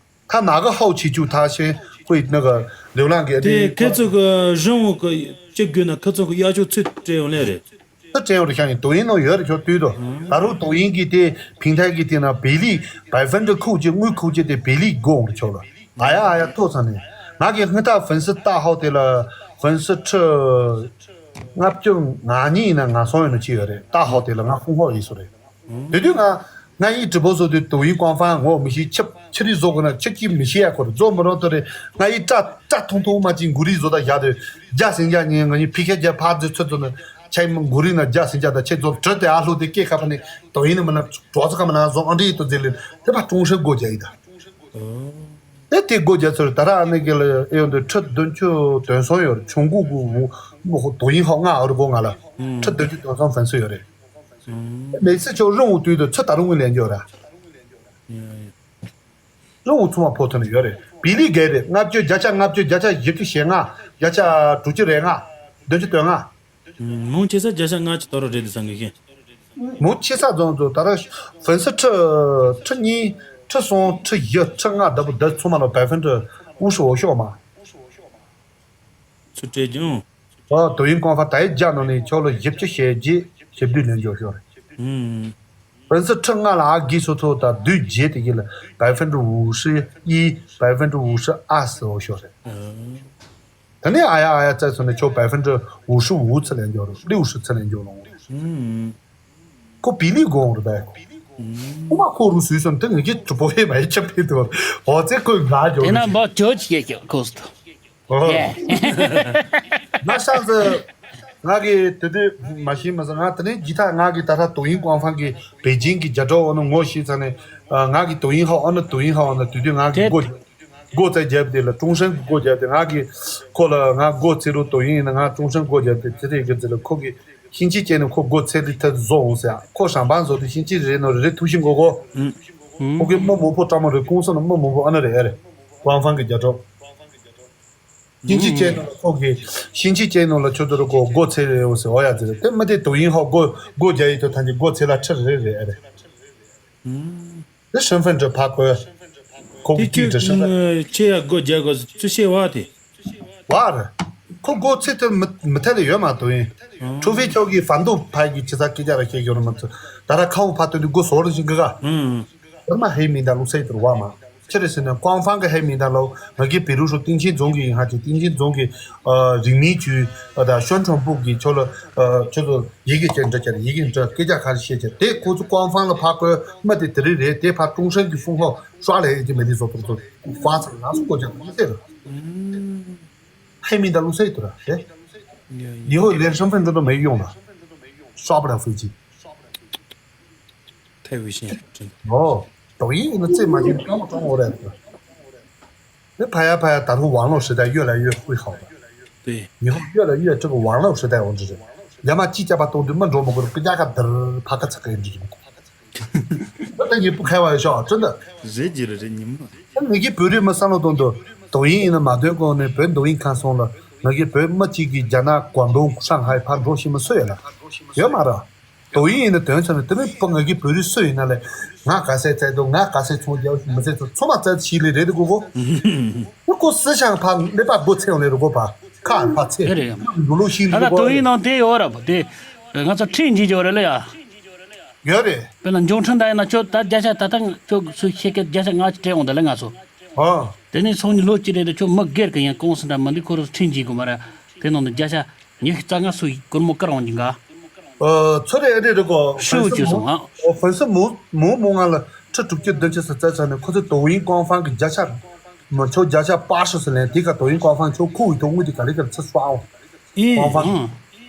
ད་ན་ག་ཧའོ་ཆི་ཅུ་ཐ་ཤེ་ཧུའི་ན་ག་ལེའུ་ལང་གི་དེ་ཁ་ཚོ་གི་རང་འོ་གི་ཅི་དགོས་ན་ཁ་ཚོ་གི་གཡག་ཆོ་ཚུད་སྤྲད་ཡོང་ལེ་རེད། ད་སྤྲད་ཡོང་རེད་ཤག་ཡིན་ཏོ་ཡིན་ནོ་ཡོད་རེད་ཁྱོད་ལྟོས་དོ། ད་རུང་ཏོ་ཡིན་གི་དེ་ཕིང་ཐའི་གི་དེ་ན་བེ་ལི་བའི་ཧྥན་ཏི་ཁུག་ཅེ་དངུལ་ཁུག་ཅེ་དེ་བེ་ལི་དགོ་འོང་རེད་ཁྱོད་ལ། ཨ་ཡ་ཨ་ཡ་ཐོ་ཚ་ནས་ང་གི་སྔི་ཐག་ཧྥན་སི་ཏ་ཧའོ་དེ་ལ་ཧྥན་སི་ཁྲི་ལྔ་བཅུ་ང་གཉིས་ཡིན་ན་ང་སོང་ཡོད་ན་ཅི་ཡོད་རེད་ཏ་ཧའོ་དེ་ལ་ང་ཧུང་ཧོ་ཡིན་སོ་རེད། དེ་དུས་ང་ ང་ཡི་直播བཟོ་དུས་抖音官方ངོ་མི་ཤེས། ཆབ་ཆི་རིགས་བཟོ་དགོས་ན་ཆབ་ཀྱིས་མི་ཤེས་ཡ་ཁོ་རེ་བཟོ་མི་རུང་ཐོ་རེ། ང་ཡི་སྐྲ་སྐྲ་ཐུང་ཐུང་མ་ཅིག་མགོ་རིལ་བཟོ་ད་བཞག་དུས་བརྒྱ་ཟིན་བརྒྱ་ཉིན་ང་ཡི་ཕི་ཁ་བརྒྱ་ཕར་འཛུལ་ཚུར་འཛུལ་ན་ཆ་ཡི་མ་མགོ་རིལ་ན་བརྒྱ་ཟིན་བརྒྱ་ད་ཆེ་བཟོ་བྲོ་དེ་ཨ་ལྷོ་དེ་སྐད་ཁ་པ་ནི་抖音ནི་མི་ན་གྲོགས་ཚོ་ཁ་མ་ན་བཟོ་ཨ་འདྲི་ཡི་ཏོ་འཛིན་ལེ་དེ་ཕར་ཀྲུང་ཧྲན་སྒོ་རྒྱག་ཡི་ད། དེ་དེ་སྒོ་རྒྱག་ཚུལ་ད་ར་ཨ་ནི་གི་ལ་ཨེ་ཡོང་དུས་ཁྲི་བདུན་ཅུ་དོན་གསུམ་ཡོད་རེད། ཆུང་གུ་གུ་མོ་抖音ཧོ་ང་ཨ་རུ་གོ་ང་ལ་ཁྲི་བདུན་ཅུ་དོན་གསུམ་粉丝ཡོད་རེད། མེ་སི་ཆོ་རི་འུ་དུས་དུ་ཚུ་ད་རུང་ངུ་ལེན་འགྱོ་ར། རི་འུ་ཚུ་མ་ཕོ་ཐོན་ཡོད་རེད། བི་ལི་རྒས་རེད། ལྔ་བཅུ་བརྒྱ་ཆ་ལྔ་བཅུ་བརྒྱ་ཆ་བཞི་བཅུ་ཞེ་ལྔ་བརྒྱ་ཆ་དྲུག་ཅུ་རེ་ལྔ་བདུན་ཅུ་དོན་ལྔ། མང་ཆེ་ས་བརྒྱ་ཆ་ལྔ་བཅུ་དོ་རུ་རེད་དུ་བསམ་གི་ཤེས། མང་ཆེ་ས་རྫོང་དུ་ད་ར་粉丝ཁྲི་ཁྲི་གཉིས་ཁྲི་གསུམ་ཁྲི་བཞི་ཁྲི་ལྔ་ད་བུ་ད་ཚུ་མ་ལ་百分之五十འོ་ཤོག་མ། ཚུ་སྤྲད་ཀྱང་། ཨོ་抖音官方ད་ཡི་རྒྱ་ནང་ནས་ཆོག་ལ་བཞི་བཅུ་ཞེ་བརྒྱད་ཞེ་བདུན་ལེན་འཇོག་ཤོར། ཨུམ།粉丝ཁྲི་ལྔ་ལ་ཨ་གི་སོ་ཐོ་ད་བདུན་བརྒྱད་དེ་གི་ལ་百分之五十一百分之五十二ཟེར་འོ་ཤོར་རེད། ཨུམ། ད་ནི་ཨ་ཡ་ཨ་ཡ་བཙལ་སོང་ནས་ཆོག་百分之五十五ཚུ་ལེན་འཇོག་རེད།六十ཚུ་ལེན་འཇོག་ལོང་རེད། ཨུམ། ཁོ་བི་ལི་དགོངས་རེད་པས། ཁོ་མ་ཁོ་རུ་སུས་སོང་དེ་ངེད་ཀྱི་གྲུ་པོ་ཧེ་མ་ཡི་ཆབ་ཕེ་དོ་འོ་ཙེ་ཁོས་ང་འཇོག་དེ་ན་རེད། འབའ་ཇོ་ཅི་ཡེ་ཀྱི་ཁོས་ཏོ། ཨོ། ཡེ། ང་ཤང་ཙེ། ང་གི་དེ་དུས་མ་ཤེས་མ་ཟ་ང་དེ་ནས་ཇི་ཐག་ང་གི་ད་ལྟ་抖音官方གི་北京གི་རྒྱ་གྲོགས་འོ་ན་ངོ་ཤེས་ཚ་ནས་ང་གི་抖音号འོ་ན་抖音号འོ་ན་དུས་དུས་ང་གི་དེ་སྒོ་སྒོ་རྩེ་རྒྱབ་དེ་ལ་ཀྲུང་ཧྲན་གི་སྒོ་རྒྱབ་དེ་ང་གི་ཁོ་ལ་ང་སྒོ་རྩེ་རུ་抖音ཡིན་ན་ང་ཀྲུང་ཧྲན་སྒོ་རྒྱབ་དེ་དེ་རེད་གི་ཙི་ལ་ཁོ་གི་ཤིང་ཆི་ཅན་ནས་ཁོ་སྒོ་ཚད་དེ་ཐད་བཟོ་འོང་ཟེར། ཁོ་ཧྲང་པང་བཟོ་དེ་ཤིང་ཆི་རེ་ནོ་རེ་ཐུག་ཤིང་གོ་གོ། ཁོ་གི་མི་མང་པོ་ཀྲ་མོ་རེ་ཀུང་སི་ནང་མི་མང་པོ་ཨ་ན་རེ་ཨ་རེ།官方གི་རྒྱ་གྲོགས། ཤིང་ཆི་ཅན་ནང་ལ་ཁོ་གི་ཤིང་ཆི་ཅན་ནང་ལ་ཆུ་དུ་རུ་གོ་སྒོ་ཚད་རེ་འོང་ཟེར་འོ་ཡ་ཟེར་དེ་མི་དེ་抖音号སྒོ་སྒོ་རྒྱ་ཡི་ཐོ་ཐང་གི་སྒོ་ཚད་ལ་ཁྲི་རེ་རེ་ཨ་རེ། དེ་身份证ཕ་གོ། ཁོ་གི་དེ་ཅི་དེ་身份། ཁྱེད་ཡ་སྒོ་རྒྱག་དགོས་ཚུལ་ཤེས་བ་དེ། བ་རེད། ཁོ་སྒོ་ཚད་དེ་མི་མི་ཐད་ལ་ཡོད་མ་གཏོགས་ཡིན། ཁྲོ་ཕེ་ཁྱོད་ཀྱི་ཧྥན་ཏོ་ཕ་གི་ཅི་ཚ་སྐད་ཆ་ར་བཤད་ཡོད་ར་མ་ཚོད་ད་ར་ཁ་འོང་ཕ་སྟོན་དུས་སྒོ་ཟོར་ར་ཞིག་གི་ག་ར་མ་ཧེ་མིན་ད་ལུག་སེ་དུར་བ་མ། ཅི་རེད་ཟེར་ན་官方གི་ཧེ་མིན་ད་ལོ་ང་གི་བེ་རུ་ཧྲུ་ཏིང་ཆེན་རྫོང་གི་ཡིན་ཧ་ཅི་ཏིང་ཆེན་རྫོང་གི་རིག་གནས་ཅུས་ད་宣传部གི་ཁྱོད་ལ་ཁྱོད་ཚོ་ཡི་གེ་ཅན་འདྲ་ཅན་ཡི་གེ་འདྲ་སྐད་ཆ་ག་རེ་བཤད་ཅེ་དེ་ཁོ་ཚོ་官方ལ་ཕ་གོ་མ་དེ་དེ་རིགས་རེད་དེ་ཕ་ཀྲུང་ཧྲན་གི་སུང་ཧོ་ཧྲ་ལས་ཀྱི་མེ་དེ་བཟོ་ཐུབ་ཚོ་ཧྥ་ཚང་ང་སུ་གོ་ཅན་མ་ཟེར། ཧེ་མིན་ད་ལུག་སེ་དུ་ར་ཧེ། 以后连身份证都没用了，刷不了飞机。 太危险了，真的。 ཨོ། 抖音ཡིན་ན་རྩེད་མ་བྱེད་ཀ་མ་གཏོང་འོ་རེད། དེ་ཕ་ཡ་ཕ་ཡ་ད་རུང་网络时代越来越会好了。 对。 以后越来越这个网络时代འོང་གི་རེད། རྒྱ་མ་ཅི་བྱ་བ་གཏོང་དུས་མ་འགྲོ་མ་དགོས་རུ་ཀི་རྒྱ་ཁ་དར་ཕ་ཁ་ཚ་ཁ་ཡིན་འགྲིག་གི་མི་འདུག་ད་ངས་不开玩笑真的。 རེད་ཀྱི་རེད་རེད་ཉིན་མོ། ད་ངེད་ཀྱི་བོད་རིགས་མི་བསམ་བློ་གཏོང་དུས་抖音ཡིན་ན་མ་འདོན་གོང་ནས་བོད་抖音ཁང་སོང་ལ་ངེད་ཀྱི་བོད་མི་གཅིག་གིས་རྒྱ་ནག་广东上海ཕར་འགྲོ་ཤེས་མི་སུ་ཡོད་ལ། ཡོད་མ་རེད། 抖音ཡིན་ན་དོན་ཚང་ནས་དེ་མིན་པ་ང་གི་བོད་རིགས་སུ་ཡིན་ན་ལས་ང་ག་སེ་བཙལ་འདུག་ང་ག་སེ་ཚོང་རྒྱག་མི་བཙལ་ཚོ་ཚོ་མ་བཙལ་ཤིག་ལས་རེད་འདུག་གོ་གོ། ཁོ་སི་ཤང་ཕ་ནེ་པ་སྒོ་ཚེ་ཡོང་ལས་རུ་གོ་ཕ་ཁ་ཕ་ཚེ་རེད་རེད། འགྲོ་ལུགས་ཤིག་ད་འདུག་ལྟ་གོ་抖音ནང་དེ་ཡོད་ར་པ་དེ་ང་ཚོ་ཁྲིད་འཇིག་ཡོད་རེད་ལ་ཡ། ཡོད་རེད། དཔེར་ན་འབྱོར་འཕྲིན་ད་ཡིན་ན་ཁྱོད་ད་བརྒྱ་ཆ་ད་ལྟ་ཁྱོད་སུ་ཤེས་སྐད་བརྒྱ་ཆ་ལྔ་ཅིག་སྤྲད་འོང་ད་ལ་ང་ཚོ། ཨ། དེ་ནས་སོང་ནས་ལོ་གཅིག་རེད་དེ་ཁྱོད་མི་སྒེར་གི་ཡང་ཀུང་སི་འདྲ་མི་འདི་ཁོ་རུ་ཁྲིད་འཇིག་དགོས་མ་ར། དེ་ནང་དུ་བརྒྱ་ཆ་ཉི་ཤུ་རྩ་ལྔ་སུ་སྒོར་མོ་དཀར་འོང་གི་འགའ། ཨ། ཚོ་རེ་ཨེ་རེད་རེད་གོ། ཧྲིལ་བོ་བཅོས་སོང་ཨ། ཨོ་粉丝མོ་མོ་མོ་ང་ལ་ཁྲི་དྲུག་ཅུ་བདུན་ཅུ་སུ་བཙལ་ཚར་ནས་ཁོ་ཚོ་抖音官方གི་བརྒྱ་ཆ་མ་ཁྱོད་བརྒྱ་ཆ་八十སུ་ལེན་དེ་ག་抖音官方ཁྱོད་ཁུ་བའི་ཐོག་དངུལ་དེ་ག་ལེ་ག་ལེ་ཚུར་སྤྲད་འོང་། 官方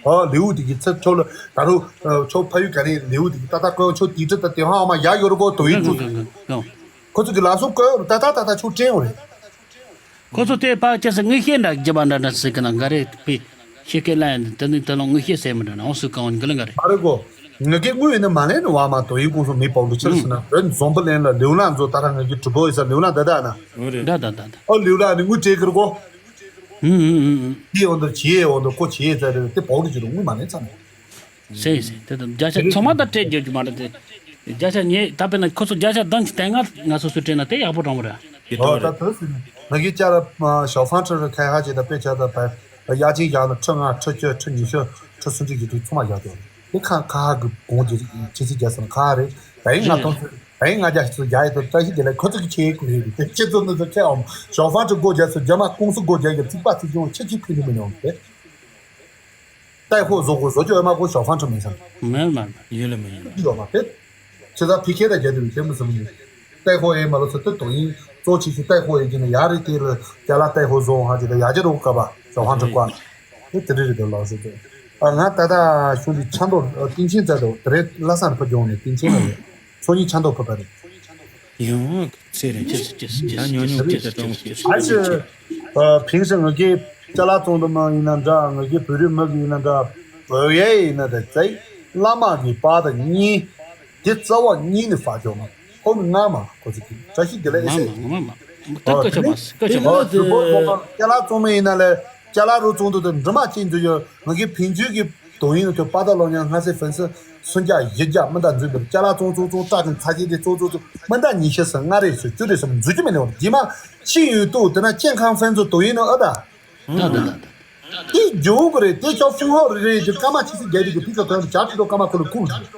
ཨ་ལེའུ་དེ་གི་ཚུར་ཁྱོད་ལ་ད་རུང་ཁྱོད་ཕ་ཡུལ་ག་ནས་ལེའུ་དེ་གི་ཏག་ཏག་ཁོ་ཁྱོད་དེ་ཁྲི་ད་དེ་ཧང་མ་ཡག་ཡོད་རེད་གོ་抖音ཁོ་ཚོ་གི་ལག་སོང་བཀོད་ད་ད་ད་ད་ཁྱོད་དྲན་འོང་རེད། ཁོ་ཚོ་དེ་ཕར་ཅི་ཟེར་དངོས་བཤད་འདྲ་རྒྱབ་པ་འདྲ་འདྲ་ཟེར་གི་ན་འགའ་རེ་པི་ཤེས་སྐད་ལ་ཡང་དེ་ནི་དེ་ལ་དངོས་བཤད་ཟེར་མི་འདྲ་ན་འོང་སུ་གང་འོང་གི་ལ་འགའ་རེ། ཨ་རེ་གོ། ང་གི་དངུལ་ཡིན་ན་མ་ལེན་ནི་བ་མ་དོ་ཡིན་ཀུང་སོ་མི་པོ་འདུ་ཕྱིར་ཟེར་ན་བོད་འཛོམས་པ་ལེན་ལ་ལེའུ་ལང་ཚོ་ད་ར་ང་གི་གྲུ་པོ་ཡིན་ས་ལེའུ་ལང་ད་ད་ན། འདྲ་ད་ད་ད། ཨོ་ལེའུ་ལང་ནི་དངུལ་སྤྲད་གི་རེད་གོ། ཧུམ་ཧུམ་ཧུམ་ཧུམ། དེ་འོང་དུ་བྱེད་འོང་དུ་ཁོ་བྱེད་ཟེར་རེད་དེ་པོ་གི་ཅི་རུ་དངུལ་མ་ལེན་ཚར་ནས། སེ་སེ་དེ་དང་བརྒྱ་ཆ་ཚང་མ་ད་སྤྲད་རྒྱུ་ཅིག་མ་རེད་དེ། བརྒྱ་ཆ་ཉེ་ད་དཔེར་ན་ཁོ་ཚོ་བརྒྱ་ཆ་བདུན་གྱི་དེ་ང་ང་སོ་སོས་སྤྲད་ན་དེ་ཡག་པོ་འགྲོ་མ་རེད། ཨོ་ད་དོན་སུ་ནི་ང་གི་ཅ་ར་ཞའོ་ཧྥང་ཁྲི་རུ་ཁ་ཧ་ཅེ་ད་དཔེ་ཆ་ད་བ་ཡ་ཅིན་ཡག་ན་ཁྲི་ལྔ་ཁྲི་བཅུ་ཁྲི་ཉི་ཤུ་ཁྲི་སུམ་ཅུ་ཡོད་དུས་ཚང་མ་ཡག་དེ་དེ་ཁ་ཁ་ཧ་གི་གོང་གི་ཆེ་ཚིག་རྒྱག་སོང་ཁ་ཧ་རེད་ད་ཡིན་ང་གཏོང་ཚོད་ད་ཡིན་ང་རྒྱ་ཤི་ཚོད་རྒྱ་ཡི་ད་བཀྲ་ཤིས་བདེ་ལེགས་ཁོ་ཚོ་གི་ཆེ་ཡི་གུ་ཧེ་གི་དེ་ཁྱེད་ཚོ་ནི་ཚོ་ཁྱེད་ཨོམ་ཞའོ་ཧྥང་ཁྲི་སྒོ་རྒྱག་ཚོད་རྒྱ་མ་ཀུང་སི་སྒོ་རྒྱག་གི་ཚིག་པ་ཚིག་ཆུང་ཆེ་ཆེ་ཕི་ནི་མི་ནོར་དེ། 带货做过，做就要买过小方车没上。没有买，没有。有了没有了？有了吗？对。ཁྱེད་ཚ་ཕི་ཁེ་ད་རྒྱ་དུ་བྱེད་མི་སྲིད་མི་ཏེ་ཧོ་ཨེ་མ་ལོ་ཚོ་ཏེ་དོ་ཡིན་གཙོ་ཆེ་ཤོས་ཏེ་ཧོ་ཨེ་གྱི་ནི་ཡ་རེ་ཏེ་ལ་རྒྱ་ལ་ཏེ་ཧོ་བཟོ་ཧ་ཅི་ད་ཡ་ཅི་རོ་ཀ་བ་ཞོ་ཧང་ཅི་ཀ་ནི་ཏེ་ཏེ་རེ་རེ་དོ་ལོ་ཟེར་ཏེ། ཨ་ང་ད་ད་ཤུང་གི་ཆ་མདོ་ཏིན་ཆེན་ཙ་དོ་ཏེ་རེ་ལ་སང་ཕ་ཇོང་ནི་ཏིན་ཆེན་ལ་ཡོད། ཚོ་གཉིས་ཆ་མདོ་ཕ་པ་རེད། ཡོང་ཚེ་རེ་ཅི་སི་ཅི་སི་ཅི་སི་ཉོ་ཉོ་ཅི་ད་ཏོང་ཅི་སི་ཨ་ཅི་ཅི། ཕིང་སི་ང་གི་ཅ་ལག་ཚོང་དུ་མ་ཡིན་ན་འདྲ། ང་གི་བོད་རིགས་མི་གི་ཡིན་ན་འདྲ། བོད་ཡས་ཡིན་ན་འདྲ། ཙའི་བླ་མ་གི་པ་དང་གཉིས། དེ་རྩ་བ་གཉིས་ནི་ཧྥ་ཅོག་མ། ཁོ་མི་ང་མ་ཁོ་ཚོ་གི་བཀྲ་ཤིས་བདེ་ལེགས་ཨེ་ཟེར། ང་མ་ང་མ་ད་སྐད་ཆ་མ་སྐད་ཆ་མ། ཅ་ལག་ཚོང་མི་ཡིན་ན་ལས་ཅ་ལག་རུ་ཚོང་དུ་དུ་འདྲི་མ་ཅི་འཛུལ་ཡོད། ང་གི་ཕིང་ཆུ་གི་དོ་ཡིན་ཐོས་པ་ད་ལོ་ཉ་ང་སེ་ཧྥན་སི་སུན་ཅག་ཡི་རྒྱ་མི་འདའ་འཛུལ་བར་ཅ་ལག་ཚོང་ཚོང་ཚོང་ཏྲག་གི་ཚ་ཁྱི་དེ་ཚོང་ཚོང་ཚོང་མི་འདའ་ཉི་ཤུ་སུ་ལྔ་རེ་སུ་བཅུ་རེ་སུ་འཛུལ་རྒྱུ་མི་ནི་བར་དེ་མ་ཤི་ཡོད་དུ་དེ་ན་ཅན་ཁང་ཧྥན་སི་དོ་ཡིན་ནོ་ཨ་ད། ད་ད་ད་ད། དེ་ཇོ་གི་རེད། དེ་ཅོ་ཧྥུང་ཧོ་རེ་རེ་དེ་ཀ་མ་ཆི་སི་རྒྱལ་དེ་གི་ཕི་ཀ་ཐོན་ཅག་ཁྲི་དོ་ཀ་མ་ཁོ་ལ་ཁུག་རེད།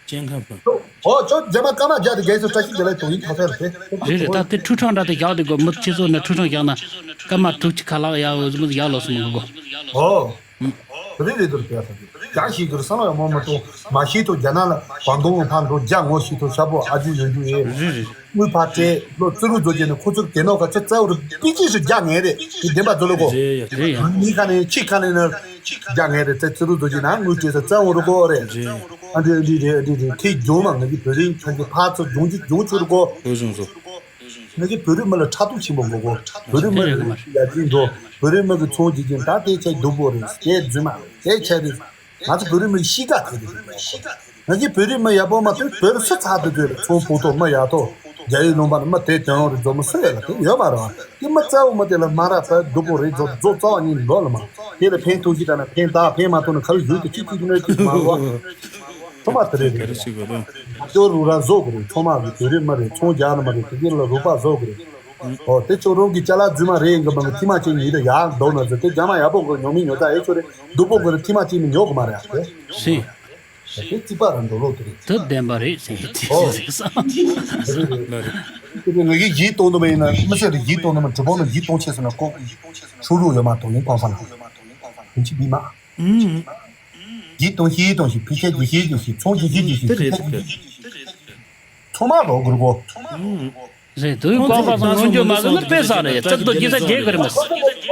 ཅན་ཁང་ཕུ། ཨོ་ཅོ་རྒྱ་མ་ཀ་མ་རྒྱ་དེ་རྒྱལ་སོ་བཀྲ་ཤིས་བདེ་ལེགས་དོ་ཡིན་ཐོག་ཐལ་རེད། རེད་རེད། ད་དེ་ཁྲུ་ཁྲང་འདྲ་དེ་རྒྱག་དེ་གོ་མི་ཁྱེད་ཚོ་ནས་ཁྲུ་ཁྲང་རྒྱག་ན་ཀ་མ་དྲུག་ཅུ་ཁ་ལག་ཡག་འོ་ཟི་མི་ཡག་ལོ་སོང་གི་གོ། ཨོ། རེད་རེད་དུ་རེད་ཡ་ས་རྒྱ་ཞིག་གི་ས་ལ་ཡ་མོ་མ་གཏོང་མ་ཤེས་ཐོ་རྒྱ་ནག་ལ་བང་དུང་ལ་ཕར་འགྲོ་རྒྱ་ངོ་ཤེས་ཐོ་ཤ་པོ་ཨ་ཇུ་ཡོད་རྒྱུ་ཡེ། རེད་རེད། དངུལ་ཕར་སྤྲད་ལོ་ཙི་རུ་རྫོ་རྒྱ་ནི་ཁོ་ཚོར་དེ་ནོ་ག་ཚོད་རྩ་བ་རུ་པི་ཅི་སུ་རྒྱ་ངེས་རེད། དེ་བདེན་པ་རྫོ་ལོ་གོ། རེད་ཡ་རེད་ཡ། མི་ཁ་ནས་ཕྱི་ཁ་ནས་ནི་རྒྱ་ངེས་རེད། ཙི་རུ་རྫོ་རྒྱ་ན་དངུལ་སྤྲད་ས་རྩ་བ་རུ་གོ་རེད། རེད། ཨ་འདི་འདི་རེད་འདི་རེད། ཁྱེད་ཇོ་མ་ང་གི་བོད་རིགས་ཁྱོད་ཀྱི་ཕར་ཚུར་ཇོང་ཅུ་ཇོང་ཆུ་རུ་གོ། བོད་གཞུང་ཚོ། ང་ཚོ་བོད་རིགས་མི་ལ་ཕྲག་དོག་ཆེན་པོ་མི་དགོས། བོད་རིགས་མི་ལ་ཡ་རྫིང་འགྲོ། བོད་རིགས་མི་གི་ཚོང་རྒྱག་གིན་ད་ལྟའི་ཆ་སྡུག་པོ་རེད། དེ་རྫུན་མ་རེད། དེ་ཆ་རེད། ང་ཚོ་བོད་རིགས་མི་གཤིས་ཀ་དེ་རེད། ང་ཚོ་བོད་རིགས་མི་ཡག་པོ་མ་ཐོན་བོད་རིགས་སུ་ཚགས་དུ་བོད་ཚོང་ཕོག་ཐོག་མི་ཡག་ཐོག་རྒྱ་ཡིག་ལུང་པ་ནི་མི་དེ་དོན་རེད། རྫོགས་མི་སུ་ཡོད་ལ་དེ་ཡོད་མ་རེད། དེ་མི་རྩ་བོ་མི་དེ་ལ་མ་ར་བོད་སྡུག་པོ་རེད། རྫོགས་རྫོགས་རྩ་བ་ཉིད་ལོ་ལ་མ་དེ་ལ་ཕན་ཐོགས་ཤིག་ད་ན་ཕན་ད་ཕན་མ་ཐོགས་ན་ཁ་ལ་ཡུལ་དུ་གཅིག་གཅིག་གནོད་གཅིག་མ་རུ་བ། ཚང་མ་དེ་རེད། རེད་རེད། ང་ཚོ་རུ་ར་བཟོ་དགོས་རེད། ཚང་མ་གི་བོད་རིགས་མ་རེད། ཚོང་རྒྱག་ནི་མ་རེད། དེ་གི་ལ་རུ་པ་བཟོ་དགོས་རེད། ཨོ་དེ་ཚོ་རང་གི་ཅ་ལག་རྫུན་མ་རེད་ཡིན་གི་མ་གི་ཐི་མ་ཅན་ཉིད་དུ་ཡག་འདུག་ན་ཚོ་དེ་རྒྱ་མ་ཡག་པོ་གི་ཉོ་མི་ཉོ་ད་ཨེ་ཚོ་རེད། སྡུག་པོ་གི་རེད། ཐི་མ་ཅན་མི་ཉོ་གི་མ་རེད་ཨ་དེ། སེ། དེ་རྩིག་པ་ར་འགྲོ་ལོ་དེ་རེད། དེ་བདེན་པ་རེད་ཟེར་ཟེར་ཟེར་ས། དེ་རེད་རེད། དེ་ངེད་ཀྱི་ཡིད་གཏོང་དུ་མ་ཡིན་ན་མི་ཟེར་རེད། ཡིད་གཏོང་དུ་མ་གྲུ་པོ་ནང་ཡིད་གཏོང་ཆེ་ཟེར་ན་ལྐོག་ཧྲུ་རུ་ཡོད་མ་གཏོང་ཡིན་གོང་ས་ལ་ཡིན་གཅིག་མི་མ། ཡིད་གཏོང་ཤི་ཡིད་གཏོང་ཤི་ཕི་ཁེ་གི་ཤི་གི་ཤི་ཚོང་གི་ཤི་གི་ཤི་དེ་རེད་ཕི་ཁེ་དེ་གི་ཤི་ཚོང་མ་རོགས་གུར་གོ། རེད། དུས་གང་ག་ཚང་ངོ་འགྱོད་མ་བཟོས་ན་དཔེ་བསགས་རེད། ཚིག་ཏུ་རྒྱུ་ས་རྒྱས་གི་རེད་མ་སོ།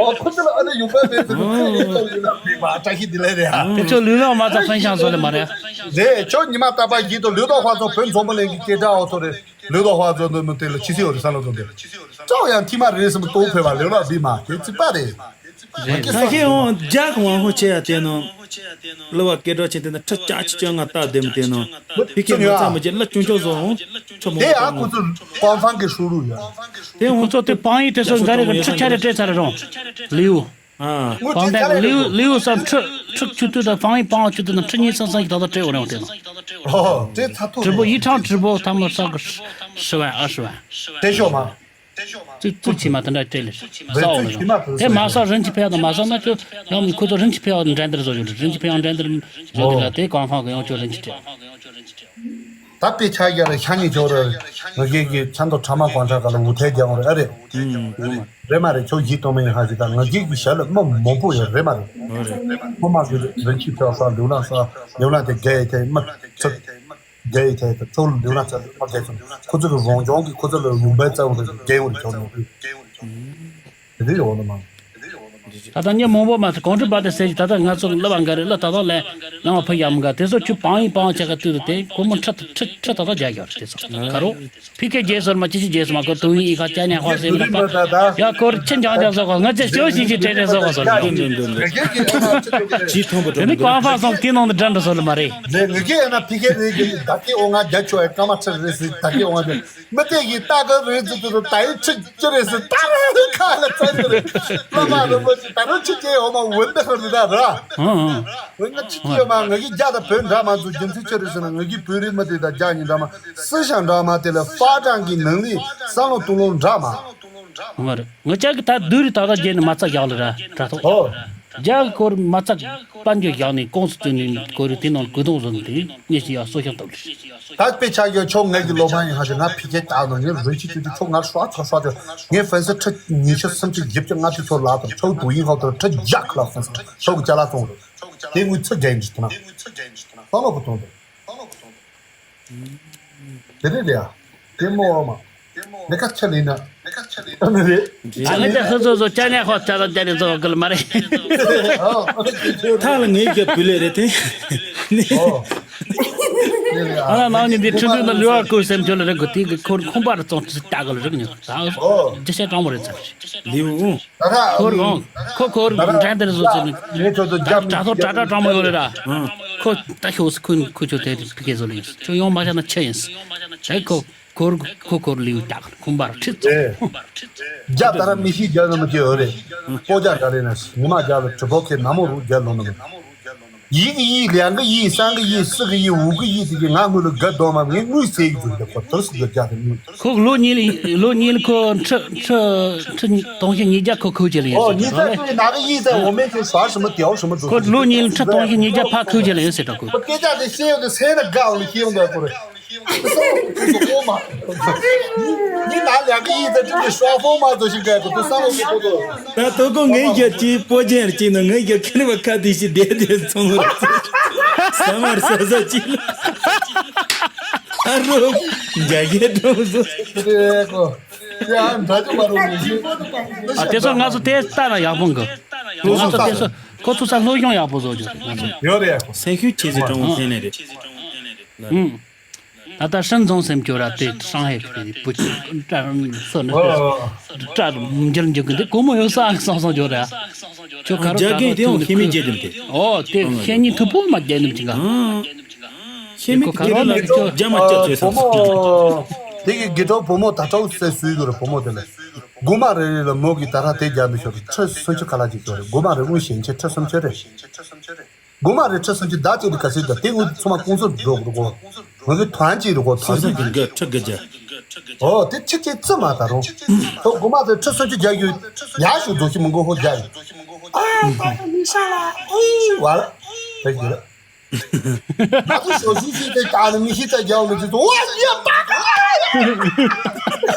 ཨོ་ཁོ་ཚོ་ལ་ཨ་ནི་ཡོང་པ་མེད་ཚེ་ནི་ཚེ་ཡིན་ལ་མི་མ་བཀྲ་ཤིས་བདེ་ལེགས་རེད་ཨ། དེ་ཚོ་ལུས་ལོག་མ་ཚ་ཧྥན་ཤང་བཟོ་ལེ་མ་རེད། རེད། ཁྱོད་ཉི་མ་རྟག་པར་ཡིད་དུ་ལུས་ལྡོག་ཧ་ཚོ་བོད་འཛོམས་པོ་ལེན་གི་སྐད་གྲགས་ཨོ་ཚོ་རེད། ལུས་ལྡོག་ཧ་ཚོ་འདི་མི་དེ་ལ་ཕྱི་སྲིད་ཨོ་རེད་ས་ལ་ཚོ་འདི་ཅོག་ཡང་ཐི་མ་རེད་སམ་གཏོང་ཕེབས་པ་ལུས་ལོག་བི་མ་དེ་ཚིག་པ་རེད། ཁ་ཤས་འོང་རྒྱ་གི་ཝང་ཧོ་ཆེ་ཡ་དེ་ནོ། གླུ་བ་སྐད་གྲགས་ཆེ་དེ་ན་ཁྲི་ལྕགས་ཆི་ཅང་ང་ལྟ་བདེ་མོ་དེ་ནོ། ཕི་ཁེ་ངོ་ཚ་མི་བྱེད་གླུ་ཆུང་ཆུང་བཟོ་འོང་། ཁྲི་མོ་དེ་ཨ་ཁོ་ཚོ་ཀོང་ཧྥང་གི་ཧྲུའུ་རུ་ཡོད། དེ་ཁོ་ཚོ་དེ་པང་ཡིག་དེ་ཚོ་འགའ་རེ་གི་ཁྲི་ཆ་རེ་སྤྲད་ཚར་རེད་རོང་། ལིའུ། ཀོང་ཧྥང་ལིའུ་ལིའུ་སམ་ཁྲི་ཁྲི་ཆུ་དུས་དང་པང་ཡིག་པང་ཆུ་དུས་དང་ཁྲི་གཉིས་ཚང་ཚང་ཞིག་ད་ལྟ་སྤྲད་འོང་རེད་འོང་དེ་ནོ། ཨོ་དེ་ཚ་ཐུག་ཁྲི་པོ་ཡིག་ཁྲང་ཁྲི་པོ་ཐ་མ་ས་གི་ཧྲི་ཝན་ཨ་ཧྲི་ཝན། དེ་ཤོག་མ། ཙིག་ཙིག་ཆི་མ་དེ་འདྲ་སྤྲད་ལེ། ས་འོག་ལ་ཡོང་། དེ་མ་ས་རིན་ཆེན་ཕེ་ཡག་དང་མ་ས་ན་ཁྱོད་ཡང་ཁོ་ཚོ་རིན་ཆེན་ཕེ་ཡག་འགྲན་བསྡུར་བཟོ་ཡོད་རེད། རིན་ཆེན་ཕེ་ཡག་འགྲན་བསྡུར་བཟོ་དེ་ལ་དེ་ཀོང་ཧྥང་གི་ཡང་ཁྱོད་རིན་ཆེན་སྤྲད། ད་དཔེ་ཆ་རྒྱ་རེ་ཤ་ཉེ་ཆོག་རེ། ང་རྒྱལ་གྱི་ཆ་མདོ་ཁྲ་མ་ཀོང་ཁྲ་ག་ལ་འུ་ཐལ་རྒྱག་རེ་ཨ་རེད། རེད་མ་རེད། ཁྱོད་ཡིད་གཏོང་མེད་ཧ་ཅི་ད་ང་རྒྱལ་གྱི་ཞལ་ལ་མི་མང་པོ་ཡོད་རེད་མ་རེད། ཁོ་མ་གི་རིན་ཆེན་ཕེ་ཡག་ས་ལུས་ལ་ས་ལུས་ལ་དེ་རྒྱལ་ཡི་ཐལ་མི་ཚོ། རྒྱལ་ཡི་ཐད་དུ་ཁྲོ་ལུ་འདོད་ན་ཚ་ལུ་མ་རྒྱལ་སོང་། ཁོ་ཚོ་གི་རོང་ལྗོངས་ཀྱི་ཁོ་ཚོ་ལ་ཡུང་བའི་རྩ་བོ་རེད། རྒྱལ་བོ་རེད་ཁྱོད་ནོ། དེ་འདྲ་ཡོང་ལ་མང་། ད་ལྟ་ཉེ་མང་པོ་མ་ཚད་གོང་ཁྲི་པ་དེ་ཟེར་གྱི་ད་ལྟ་ང་ཚོ་གླུ་བ་འགའ་རེ་གླུ་ད་ལྟ་ལས་ལངས་བ་ཕུ་ཡག་མི་འགའ་དེ་ཚོ་ཁྱོད་པང་ཡིན་པང་ཆ་ག་དུས་དུ་དེ་སྒོར་མོ་ཁྲི་ཁྲི་ཁྲི་ད་ལྟ་རྒྱག་ཡོད་རེད། དེ་ཚོ་ག་རོ། ཕི་ཁེ་རྒྱལ་སོར་མ་ཅི་ཞིག་རྒྱལ་སོ་མ་ཁོ་དུང་ཡིག་ཁ་ཅ་ནས་ཧོ་སེ་མི་པ། ཡ་ཁོར་ཆི་འཇང་འཇང་སོ་ཁོ་ང་ཚེ་ཞོ་ཞིག་ཞིག་ཏྲེ་ཏྲེ་སོ་ཁོ་སོ་ལ། ཇི་ཐོང་པོ་དེ་ནི་ཀོང་ཧྥང་སོང་དེ་ནང་དུ་འགྲན་དུ་སོ་ལ་མ་རེད། ལས་ངི་གེ་ཡ་ན་ཕི་ཁེ་རེ་གི་ད་ཁེ་འོ་ང་རྒྱ་ཆོ་ཡ་ཀ་མ་ཁྲི་རེ་སི་ད་ཁེ་འོ་ང་དེ་མི་དེ་གི་ད་ག་རེ་ཙི་ཏུ་ད་ཡི་ཁྲི་ཅི་རེ་སི་ད་ཁ་ལ་ཙི་ཏུ་རེ། ལ་མ་རེ་མོ་ཅི་ད་རུ་ཁྲི་ཅི་འོ་མ་འོན་ད་ཧར་ད་ར། ཧང་ཧང་། འོན་ང་ཁྲི་ཅི་འོ་མ་ངི་གི་རྒྱ་ད་བོད་འདྲ་མ་ཚུ་རྒྱུ་མཚན་ཆི་རེ་སི་ན་ངི་གི་བོད་རིགས་མི་དེ་ད་རྒྱ་ཉིན་འདྲ་མ། སི་ཞང་འདྲ་མ་དེ་ལ་ཧྥ་ཀྲང་གི་ནང་ལི་བསམ་བློ་གཏོང་ལོང་འདྲ་མ། ང་རེ་ང་ཅག་གི་ད་བདུད་རི་ད་ད་རྒྱལ་ནི་མ་ཚ་རྒྱག་ལ་ར་དྲ་ཐོག་ཨོ། རྒྱ་གི་སྐོར་མ་ཚ་དཔལ་འབྱོར་རྒྱག་ནི་ཀོང་སི་ཙུ་ནི་སྐོར་རི་དེ་ནང་གུ་དོང་བཟོ་ནི་དེ་ཉེ་ཞི་ཡ་གསོ་ཤོག་བཏབ་ལེ། ད་དཔེ་ཆ་ཡོད་ཆོག་ངེད་ཀྱི་སློབ་མ་ཡིན་ཧ་ཅང་ང་ཕི་ཁེ་ད་ནོ་ངེད་རུ་ཅི་ཅི་ཅི་ཆོག་ང་ཧྲ་ཚ་ཧྲ་ཅོ་ངེད་ཧྥན་སི་ཁྲི་ཉི་ཤུ་སུམ་ཅུ་བཞི་བཅུ་ལྔ་བཅུ་ཆོག་ལ་དང་ཆོག་དུ་ཡིན་ཧོ་ཏོ་ཁྲི་རྒྱ་ཁ་ལ་ཧྥན་སི་ཆོག་གི་ཅ་ལག་ཚོང་རུ་དེ་ངུ་ཚི་རྒྱན་ཅི་ཐུ་ན་ཧ་ལོ་གུ་དོང་དུ། དེ་རེད་ལ་ཡ། དེ་མོ་བ་མ། ལས་ཀ་ཆ་ལེན་ན། ཨ་ནི་རེད། ཨ་ལས་ཀ་ཧུ་ཚོ་ཚོ་ཅ་ཉ་ཧོ་ཅ་ལ་དེ་རེད་ཚོ་གི་ལ་མ་རེད། ཨོ། ཨ་ནི་ཁྱོད་ཐ་ལ་ངའི་རྒྱབ་བུ་ལས་རེད་དེ། ཨོ། ཨ་ན་ནང་ནི་འདི་ཁྲི་འདུས་ན་ལུས་པ་ཀོ་སེམས་ཁྱོད་ལ་རེད་གོ། དེ་གི་ཁོར་ཁོང་པ་ར་ཙོང་ཙི་ལྟ་གི་ལ་རེད་ཉོ། ད་ཨོ། ཅི་བྱས་གྲང་མོ་རེད་ཚར། ལིའུ་ཨུ། ད་ར་ཁོར་ཨུ། ཨང་། ཁོ་ཁོར་ད་ར་འགྲན་བསྡུར་བཟོ་ཚུལ་ངས་ཁྱོད་ཚོ་རྒྱབ་དྲ་ཐོག་དྲ་དྲ་གྲང་མོ་ཡོད་རེད་ར། ཨང་། ཁོ་ད་ཤོག་སི་ཁོ་ཁོ་ཁྱོད་དེ་ཕི་ཀེ་བཟོ་ལ་ཡིན། ཁྱོད་ཡོང་མ་བྱས་ན་ཆི་ཡིན། ད་ཁོ་ཁོར་ཁོ་ཁོར་ལིའུ་ཏག་ཁོང་པར་ཁྲིད་ཚོ། རྒྱ་ད་ར་མི་ཤི་རྒྱ་ནི་མི་སྐྱེ་ཡོད་རེད། སྤོ་རྒྱ་ག་རེ་ན་ཉི་མ་རྒྱ་ལ་གྲི་ཕོ་ཁེ་ན་མོ་རུ་རྒྱ་ལོ་ནི། ཡིག་གི་ཡིག་ལན་གི་ཡིག་སང་གི་ཡིག་སི་གི་ཡིག་འུ་གི་ཡིག་དེ་གི་ང་དངུལ་ལ་དགའ་གདོང་མ་ངས་དངུལ་ཟས་ཡིག་དུ་རྒྱ་ཁོ་དུར་སི་རྒྱ་རྒྱ་དེ་དངུལ། ཁོ་ལོ་གཉིས་ལ་ལོ་གཉིས་ལ་ཁོ་ཁྲི་ཁྲི་ཁྲི་སྟོང་བཞི་ཉིས་བརྒྱ་ཁོ་ཁུག་ཅེ་ལ་ཡིན་ཨོ་ཟེར་ཉིས་བརྒྱ་ད་ཁོ་ཡི་ནག་གི་ཡིག་ཟེར་འོ་མེད་ཁྱོད་ཟ་ཞིམ་མ་དེའོ་ཞིམ་མ་འདུག་ཁོ་ལོ་གཉིས་ལ་ཁྲི་སྟོང་བཞི་ཉིས་བརྒྱ་ཕ་ཁུག་ཅེ་ལ་ཡིན་ཟེར་ད་ཁོ། ཁོ་སྐད་ཆ་དེ་བཤད་ཡོད་དེ་སེམས་ན་དགའ་འོ་ལ་ཤེས་འོང་ད་ཁོ་རེ། ཉི་ན་ལས་ཀ་ཡིན་ད་ཅི་ནས་ཤོག་ཕོ་མ་ཚོ་ཞིག་ག་དུ་ས་མོ་གི་ཐོག་ཏུ། ད་དོ་ཀོ་ངའི་རྒྱབ་ཀྱི་སྤོ་ཅན་ར་ཅིག་ན་ངའི་རྒྱབ་ཁྱེར་བ་ཁ་དེ་ཞིག་བསྡད་དེ་ཚོང་ར་ཚོ་ས་མར་ས་ས་ཅིག་ལ་ཨ་རོ་རྒྱ་གེ་འགྲོ་བཟོ། དེ་ཀོ་དེ་ཨ་འདྲ་ཅུ་མ་རུང་མི་ཤེས། ཨ་དེ་ཚོ་ང་ཚོ་དེ་ལྟ་ན་ཡག་པོ་འགི། ང་ཚོ་དེ་ཚོ་ཁོ་ཚོ་ས་སློབ་སྦྱོང་ཡག་པོ་བཟོ་རྒྱུ་ང་ཚོ། ཡོད་རེད་ཡག་པོ། སེམས་ཤུགས་ཆེ་ཚེ་གྲོང་ལྷན་ནས་རེད། ཨུམ། ད་ལྟ་深圳སེམས་སྐྱོ་ར་དེ་上海་དེ་བུ་སོ་ནི་སོ་ནི་འགྱུར་འགྱུར་གི་འདི་གོ་མོ་ཡོད་ས་སང་སང་འགྱོ་ར། ཁྱོད་ག་རོ་རྒྱ་ག་རོ་གན་དེ་ཡང་ཤེས་མེད་རྒྱལ་དུམ་དེ། ཨོ་དེ་ཤེས་ཉིན་ཐུ་པོ་མ་རྒྱལ་ནུམ་ཅིག་ག་ཤེས་མེད་དེ་ར་ལ་ཁྱོད་རྒྱ་མ་སྐྱ་ཚོས་བུ་སམ་སི་ཀྲི་མོ། དེ་གི་དགེ་གྲོགས་བུ་མོ་ད་ཁྲའུ་སེ་སུའི་གི་ར་བུ་མོ་དེ་ལ། དགོ་མ་རེ་རེ་ལ་མོ་གི་ད་ར་དེ་རྒྱ་མི་ཤོར་ཁྲི་སུམ་ཅུ་ག་ལ་ཅིག་ཤོར་རེད། དགོ་མ་རེ་དངུལ་ཞན་ཆེ་ཁྲི་སུམ་ཅུ་རེད། དགོ་མ་རེ་ཁྲི་སུམ་ཅུ་ད་ཅིག་ལ་ག་ཚོད་ད་དེ་དངུལ་ཚང་མ་ཀུང་སུ་འགྲོ་དགོས་གོ། ང་གི་ཐོན་ཅིག་རེད་གོ་ཐོན། སུམ་ཅུ་གི་ཁྲི་གི་རྒྱ། ཨོ་དེ་ཁྲི་ཅིག་ཙི་མ་ད་རུང་། ཁོ་དགོ་མ་དེ་ཁྲི་སུམ་ཅུ་རྒྱག་རྒྱུ་ཡག་ཤོས་རྫོགས་ཤི་མི་མགོ་ཧོ་རྒྱག་ཡོད། ཨ་ད་ནི་ཤ་ལ་ཨེ་བ་ལ་དེ་གི་ར། ང་ཚོ་ཞོ་ཤི་ཤི་དེ་ཀ་ནི་མི་ཤི་ད་རྒྱག་ལ་ཅི་ཚོ་ཝ་ཡ་པ་ཀ་ལ་ཡ།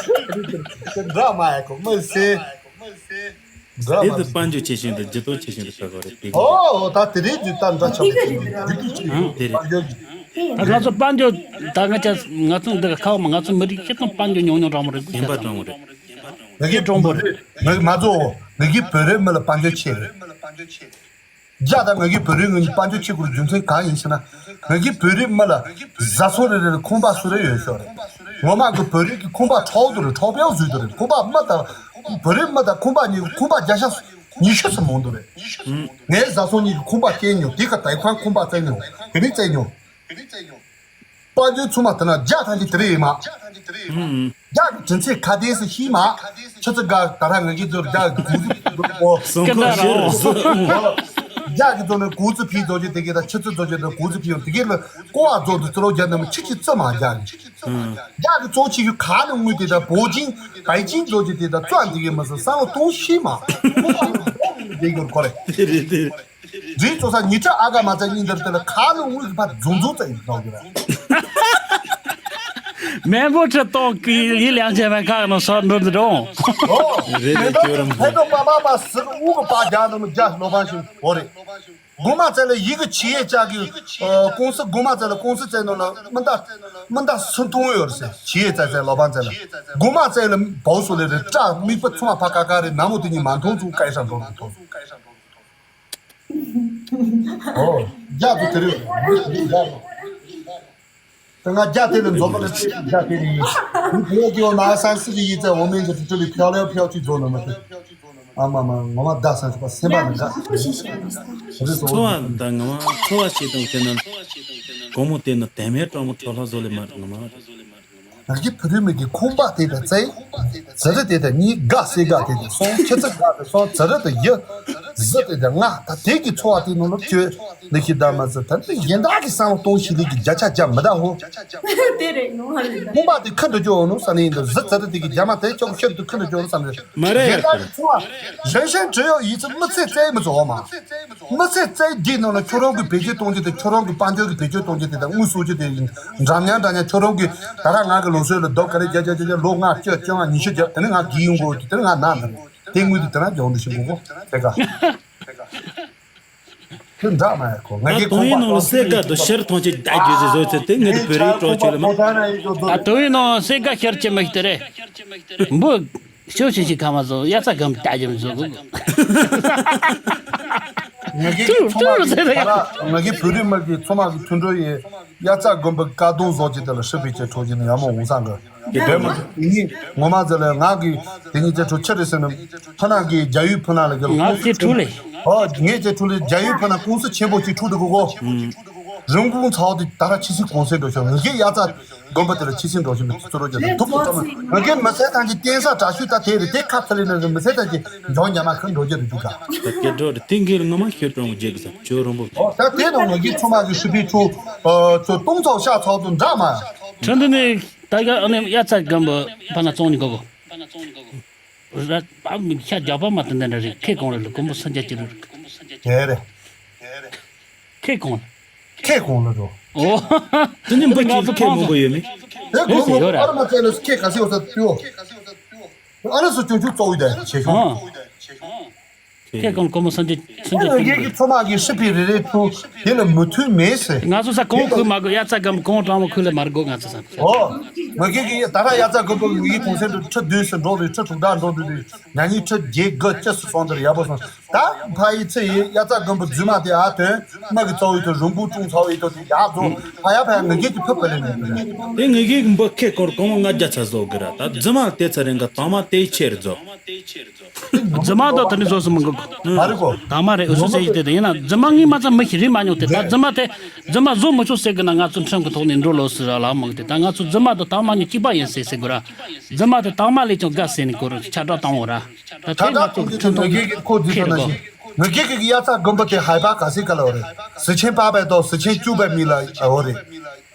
འདྲ་མ་ཡ་གོ་མི་སེ། འདྲ་དེ་མ་དུ་དཔལ་འབྱོར་ཆེ་ཤོས་དང་ཇུས་གཏོགས་ཆེ་ཤོས་དུ་ཁག་གོ་རེད་དེ་གི། ཨོ་ད་དེ་རིང་ཇུས་གཏོགས་འདྲ་ཆགས་པ་དེ་ནི་ཇུས་གཏོགས་ཆེ་ཤོས་དཔལ་འབྱོར་གི། ད་ང་ཚོ་དཔལ་འབྱོར་ད་ང་ཅག་ང་ཚོ་འདི་ག་ཁ་བ་མ་ང་ཚོ་མི་རིགས་སྤྱི་དང་དཔལ་འབྱོར་ཉུང་ཉུང་འདྲ་མོ་རེད་དགོས་ཤ་ཚང་། ངེད་ཀྱི་གྲོང་པོ་རེད། ངེད་མ་ཚོ་ངེད་ཀྱི་བོད་རིགས་མི་ལ་དཔལ་འབྱོར་ཆེ་རེད། རྒྱ་དང་ང་གི་བོད་རིགས་ངོས་ནས་དཔལ་འབྱོར་ཆེ་དགོས་རྒྱུ་མཚན་གང་ཡིན་ཟེར་ན། ང་གི་བོད་རིགས་མི་ལ་བཟའ་ཚང་རེ་རེ་ལ་ཁང་པ་སུ་རེ་ཡོད་ཤོག་རེད། ངོ་མ་གི་བོད་རིགས་ཀྱི་ཁང་པ་ཁྲའོ་དུ་རེད་ཁྲའོ་པའོ་བཟོས་དུ་རེད་ཁང་པ་མི་དང་བོད་རིགས་མི་དང་ཁང་པ་གཉིས་ཁང་པ་བརྒྱ་ཆ་ཉི་ཤུ་ཙམ་མང་དུ་རེད། ངའི་བཟའ་ཚང་གཉིས་ཀྱི་ཁང་པ་སྐྱེལ་མྱོང་དེ་ག་ད་ཁང་ཁང་པ་བཙལ་མྱོང་དེ་ནས་བཙལ་མྱོང་། དཔལ་འབྱོར་ཚང་མ་དེ་ན་རྒྱ་ཐམས་ཅད་དེ་རེད་ཡིན་མ། རྒྱ་གི་དྲིན་ཚད་ཁ་དན་སུ་ཤེས་མ། ཆུ་ཚོད་འགའ་ད་ར་ང་གི་ཚོར་རྒྱ་གི་གུང་ཚིགས་འདུག་གོ་སོང་ཁ་ཤོར་སོང་། རྒྱ་གི་ཚོ་ནི་གུང་ཚིགས་ཕིག་རྫོགས་རྒྱུ་དེ་གི་དང་ཆུ་ཚོད་རྫོགས་རྒྱུ་དང་གུང་ཚིགས་ཕིག་ཡོང་དེ་གི་ལ་ཀོ་བ་རྫོགས་འདུག་ཚུར་ལོག་རྒྱ་ནི་མི་ཆི་ཆི་རྩི་མ་རྒྱ་གི་རྒྱ་གི་གཙོ་ཆེ་ཤོས་ག་ནི་དངུལ་དེ་དང་བོ་ཅིང་པའི་ཅིང་རྫོགས་རྒྱུ་དེ་དང་རྩ་དེ་གི་མི་སོ་སང་ལོ་གཏོང་ཤེས་མ། ཀོ་བ་རྫོགས་འདུག་གོ་རེད། རེད་རེད། རིགས་གཙོ་ས་ཉི་ཁྲི་ཨ་ག་མ་ཚད་གཉིས་འདིར་དེ་ལ་ཁ་ལ་དངུལ་གྱི་ཕ་རྫུན་རྫུན་ཙམ་ཡིན་གཏོང་གི་རེད། མེན་པོ་ཁྲི་ཏོག་གི་ཡི་ལིའང་ཅན་མེན་ཁག་ནང་སོར་འགྲོ་འདི་རུང་། རེད་རེད་ཁྱོད་རང་ཕེ་ཏོ་པ་པ་པ་སི་ཀི་དབུ་གི་པ་རྒྱ་ནང་རྒྱ་ལོ་པ་ཞིག་འོ་རེད། དགོང་མ་ཚེ་ལ་ཡི་གི་ཆི་ཡེ་ཅག་གི་ཀུང་སི་དགོང་མ་ཚེ་ལ་ཀུང་སི་ཚེ་ནང་ལ་མི་འདའ་མི་འདའ་སུ་མཐོང་ཡོད་རེད་ཟེར་ཆི་ཡེ་ཚེ་ཚེ་ལོ་པ་ཚེ་ལ་དགོང་མ་ཚེ་ལ་བའུ་སུ་ལེ་རེད་སྐྲ་མིག་པ་ཚོང་ཕ་ཀ་ཀ་རེད་ནམ་མོ་དེ་གཉིས་མ་མཐོང་ཚུལ་སྐད་ཆ་འགྲོ་རུ་མཐོང་། ཨོ། རྒྱ་དུ་དེ་རེད། ད་ང་རྒྱ་དེ་ལས་འཛོམས་པ་ལ་ཅི་རྒྱ་དེ་རེད། འདི་བོད་ཀྱི་འོ་ན་སང་སི་གི་ཡིད་ཚད་འོ་མེན་གྱི་དུ་ལི་ཕྱོགས་ལས་ཕྱོགས་ཅིག་འཛོམས་ནོ་མ་དེ། ཨ་མ་མ་ངོ་མ་བདག་སང་ཆུ་པ་སེམས་པ་ནི་འདྲ། རེད་སོ། འཚོ་བ་དང་ངོ་མ་འཚོ་བ་བྱེད་སྟངས་དེ་ན། དགོང་མོ་དེ་ན་དལ་མེད་སྤྲང་མོ་ཁྲོ་ལྷ་བཟོ་ལེ་མ་རེད་ངོ་མ། ང་གི་བུ་རུ་མི་གི་ཁོང་པ་དེ་དང་བཙལ། ཛི་རི་དེ་དང་གཉིས་དགའ་སེ་དགའ་དེ་དང་སོང་ཁྱི་ཚི་དགའ་དེ་སོང་ཛི་རི་དང་ཡི། ཟི་དེ་དང་ང་ད་དེ་གི་འཚོ་བ་དེ་ནང་ལོ་བཅོས་ནི་ཤི་ད་མ་ཟི་ད་ནི་ཡིན་དག་གི་སང་ལོ་གཏོང་ཤི་ལི་གི་བརྒྱ་ཆ་བརྒྱ་མི་ད་ཧོ། དེ་རེད་ངོ་མ་རེད། ཁོང་པ་དེ་ཁི་འདྲ་ཅོ་ནོ་ས་ནི་ཡིན་ད་ཟི་ཛི་རི་དེ་གི་རྒྱ་མ་དེ་ཅོག་ཤེར་དུ་ཁི་འདྲ་ཅོ་ནོ་ས་ནི་མ་རེད། ཡིན་དག་གི་འཚོ་བ་ཞན་ཞན་བྲི་ཡོ་ཡི་ཚི་མི་ཚེ་བཙལ་མི་ཚོ་ཧོ་མ། མི་ཚེ་བཙལ་རྒྱུའི་ནང་ལ་ཁྱོད་རང་གི་བེད་སྤྱོད་གཏོང་རྒྱུ་དེ་ཁྱོད་རང་གི་དཔལ་འབྱོར་གྱི་བེད་སྤྱོད་གཏོང་རྒྱུ་དེ་དང་དངུལ་གསོག་རྒྱུ་དེ་ཡིན། འདྲ་མཉམ་འདྲ་མཉམ་ཁྱོད་རང་གི་ད་ར་ང་གི་ལོ་སོའི་ལ་རྡོ་ག་རེ་བརྒྱ་བརྒྱ་བརྒྱ་བརྒྱ་ལོ་ལྔ་བཅུ་བཅོ་ལྔ་ཉི་ཤུ་བརྒྱབ་དེ་ནི་ང་གི་ཡོང་གོ་དེ་དེ་ནི་ང་ན་ན་དེ་དངུལ་དེ་དེ་ན་རྒྱག་འདུག་ཤི་གོ་གོ་དེ་ག། དེ་འདྲ་མ་ཡ་ཁོ། ང་ད་གིས་དོན་ཡིན་ཁོང་ནང་ལ་སེ་ག་དུ་ཤར་ཐོང་ཅིག་ད་རྒྱུ་ཟེ་བཟོ་ཚེ་དེ་ངེད་དུ་བོད་རིགས་གྲོགས་ཆོད་ལ་མ། ད་དོན་ཡིན་ནང་སེ་ག་ཤར་ཅི་མི་ཤི་དེ་རེད། འབུ་ཤོ་ཤི་ཤི་ཁ་མ་བཟོ་ཡ་ཚ་གམ་ད་རྒྱུ་མི་བཟོ་གི། ང་གིས་ཚོ་མ་གི་ད་ར་ང་གིས་བོད་རིགས་མ་གི་ཚོ་མ་གི་མཐུན་གྲོགས་ཡིན། དབྱར་རྩྭ་དགུན་འབུ་ཀ་གདོང་བཟོ་ཅིག་དེ་ལ་ཧྲི་པི་ཅེ་ཁྲོ་ཅིག་ནི་ཡ་མོ་འོང་སང་གི། དེ་མོ་དེ་ངས་ངོ་མ་ཟེར་ལ་ང་གི་དེ་ཉིད་ཅེ་ཁྲོ་ཆི་རེད་ཟེར་ན། ཕ་ན་གི་རྒྱ་ཡུལ་ཕ་ན་ལ་གི་ང་ཚེ་ཁྲུ་ལེ། ཨོ་ངས་ཅེ་ཁྲོ་ལེ་རྒྱ་ཡུལ་ཕ་ན་ཀུང་སི་ཆེན་པོ་ཅིག་ཁྲུ་དུ་གོ་གོ། རིན་གོང་ཚ་བ་དེ་ད་ར་ཆི་སི་གོང་སེ་འགྲོ་ཤོག་ང་གི་དབྱར་རྩྭ་དགུན་འབུ་དེ་ལ་ཆི་སི་འགྲོ་ཤོག་མི་ཚུ་རོ་རྒྱ་དང་ཐུག་པོ་ཙམ་ང་གི་མི་ཚེ་ཐང་གི་བསྟན་ས་དྲག་ཤུལ་ད་དེ་རེད་དེ་ཁ་ཚ་ལེ་ན་མི་ཚེ་ཐང་གི་འཇོག་ཉ་མ་ཁ་འགྲོ་རྒྱ་རེད་དུ་ག་སྐད་སྒྲོག་རེད་དེ་འགེལ་ངོ་མ་ཤོད་གྲོང་རྒྱལ་གི་ས་ཆོས་རོང་པོ། ཨོ་ད་དེ་ནང་ང་གི་ཚོ་མ་གི་ཧྲི་པི་ཁྲུ། ཨོ་ཚོ་སྟོང་ཚོགས་ཤ་ཚོགས་དུ་འདྲ་མ། ཁྲི་འདི་ནི་ད་ག་ཨ་ནི་དབྱར་རྩྭ་དགུན་འབུ་ཕ་ན་བཙོང་ནི་གོ་གོ། ར་པ་མི་ཤ་རྒྱག་པ་མ་དེ་འདྲ་རེད། ཁེ་གང་རེད་ལ་ཀོན་པོ་སུམ་བརྒྱ་ཅི་རེད། དེ་རེད། ཁེ་གང་ལ། ཁེ་གང་ལ་རོ། ཨོ། དེ་ནི་འབུ་ཅི་ཁེ་མང་པོ་ཡོད་མེད། དེ་ཨེ་གོང་ཟེར་ཡོད་མོ་ར། ཨ་ར་མ་ཚད་ལ་ཁེ་ག་སི་ཡོད་ས་ཡོད། ཨ་ར་སུ་ཅུང་ཅུང་གཙོ་བོ་དེ་ཆེ་ཤོས། ཨ། ཁེ་གང་ཀོན་པོ་སུམ་བརྒྱ་སུམ་བརྒྱ་ཅི་རེད། ཁེ་གི་ཚོ་མ་གི་ཧྲི་པི་རེ་རེ་ཐུ་དེ་ལ་མུ་མཐུད་མེད་ཟེར། ང་ཚོ་ས་གོང་ཁུལ་མ་དགོས། དབྱར་རྩྭ་དགུན་འབུ་གོང་དྲང་མོ་ཁུལ་ལ་མ་རེད་གོ་ང་ཚོ་ས། ཨོ། ང་གི་གི་ད་ར་དབྱར་རྩྭ་དགུན་འབུ་ངའི་གུང་སེང་དུ་ཁྲི་བདུན་ཙམ་འགྲོ་རེད། ཁྲི་དྲུག་ཕྲག་འགྲོ་རེད། ཉ་ཉིན་ཁྲི་བརྒྱད་དགུ་བཅུ་ཙམ་སོང་དེར་ཡག་པོ་སོང་། ད་ཕ་ཡི་ཚེ་ཡི་དབྱར་རྩྭ་དགུན་འབུ་རྫུན་མ་དེ་ཨ་དོན་མ་གི་གཙོ་བོའི་ཐོག་རུང་བུ་ཀྲུང་ཚའོ་ཡི་ཐོག་དེ་ཡག་བཟོ། ཕ་ཡ་ཕ་ཡ་ང་གི་དེ་ཕུ་ཕུ་ལེ་ནས་དེ་ང་གི་གི་འབུ་ཁེ་སྐོར་གོང་མ་ལྔ་བརྒྱ་ཚ་བཟོ་གི་ར། ད་རྫུན་མ་དེ་ཚ་རིང་ག་དང་མ་དེ་ཆེར་བཟོ། རྫུན་མ་དང་དེ་ནི་བཟོ་སུ་མི་འགོ། མ་རེད་གོ། དང་མ་རེད། འུ་ཚོ་ཟེར་གྱི་དེ་དེ་ཡིན་ན་རྫུན་མ་ངའི་མ་ཚ་མི་ཤི་རིན་མ་མྱོང་དེ། ད་རྫུན་མ་དེ་རྫུན་མ་བཟོ་མི་ཆོག་ཟེར་གི་ན་ང་ཚོ་ཁྲིམས་ཀྱི་ཐོག་ནས་འགྲོ་ལོ་ཟེར་ར་ལ་མི་གི་དེ། ད་ང་ཚོ་རྫུན་མ་དང་དང་མ་གཉིས་གཅིག་པ་ཡིན་ཟེར་ཟེར་དགོས་ར། རྫུན་མ་དེ་དང་མ་ལས་ཀྱང་དགའ་ཟེར་ནས་གོ་ར་ཁྱབ་བསྒྲགས་བཏང་འོ་ར། ད་ཁྱབ་བསྒྲགས་གཏོང་རྒྱུ་དེ་ང་གིས་གི་ཁོ་རྫུན་ཁྱེར་ཐོན་ན་གོ། ཞིག་ང་གིས་གི་གི་དབྱར་རྩྭ་དགུན་འབུ་དེ་ཧའི་པ་ག་སི་ག་ལ་འོ་རེད། གཟི་ཆེན་པ་བས་དོ་གཟི་ཆེན་བཅུ་བས་མི་ལ་འོ་རེད།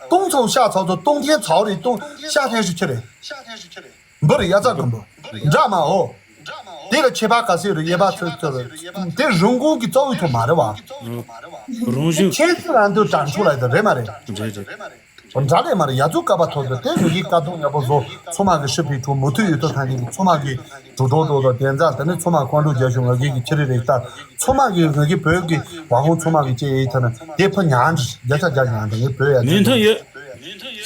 སྟོང་ཚོགས་ཤ་ཚོགས་ཚོ་སྟོང་ཐེན་ཚོགས་རེད། སྟོང་ཤ་ཐེན་ཞིག་ཁྱེར་རེད། འབུ་རེད། དབྱར་རྩྭ་དགུན་འབུ། འདྲ་མ་འོ། དེ་ལ་ཆད་པ་ག་ཚོད་རེད། དབྱེ་བ་ཚོད་ཚོད་རེད། དེ་རིན་གོང་གི་གཙོ་བོའི་ཐོག་མ་རེད་བ། རང་བཞིན། ཁྱེད་ཚོ་རང་དུ་དྲང་ཆོག་ལ་ཡིན་ད་རེད་མ་རེད། རེད་རེད། འདྲ་རེད་མ་རེད། ཡ་ཚུགས་ཀ་པ་ཐོབ་ད་དེ་ངེད་ཀྱི་ཀ་ཐོག་ཉག་པོ་བཟོ། ཚོ་མ་གི་ཧྲི་པི་ཁྲུ་མུ་མཐུད་ཡོད་དོ་ཐང་གི་ཚོ་མ་གི་གྲུ་གྲོག་གྲོག་དང་དན་རྩ་དེ་ནས་ཚོ་མ་ཁོང་ཁྲོ་རྒྱ་ཤུ་ང་གི་གི་ཁྱེད་རེ་རེ་ལྟ། ཚོ་མ་གི་ང་གི་བོད་ཀྱི་བ་ཧོང་ཚོ་མ་གི་ཅེ་ཡེ་ཐ་ན་དེ་ཕ་ཉང་བརྒྱ་ཆ་བརྒྱ་ཉང་ད་ངའི་བོད་ཡ་མིན་ཐོན་ཡོད།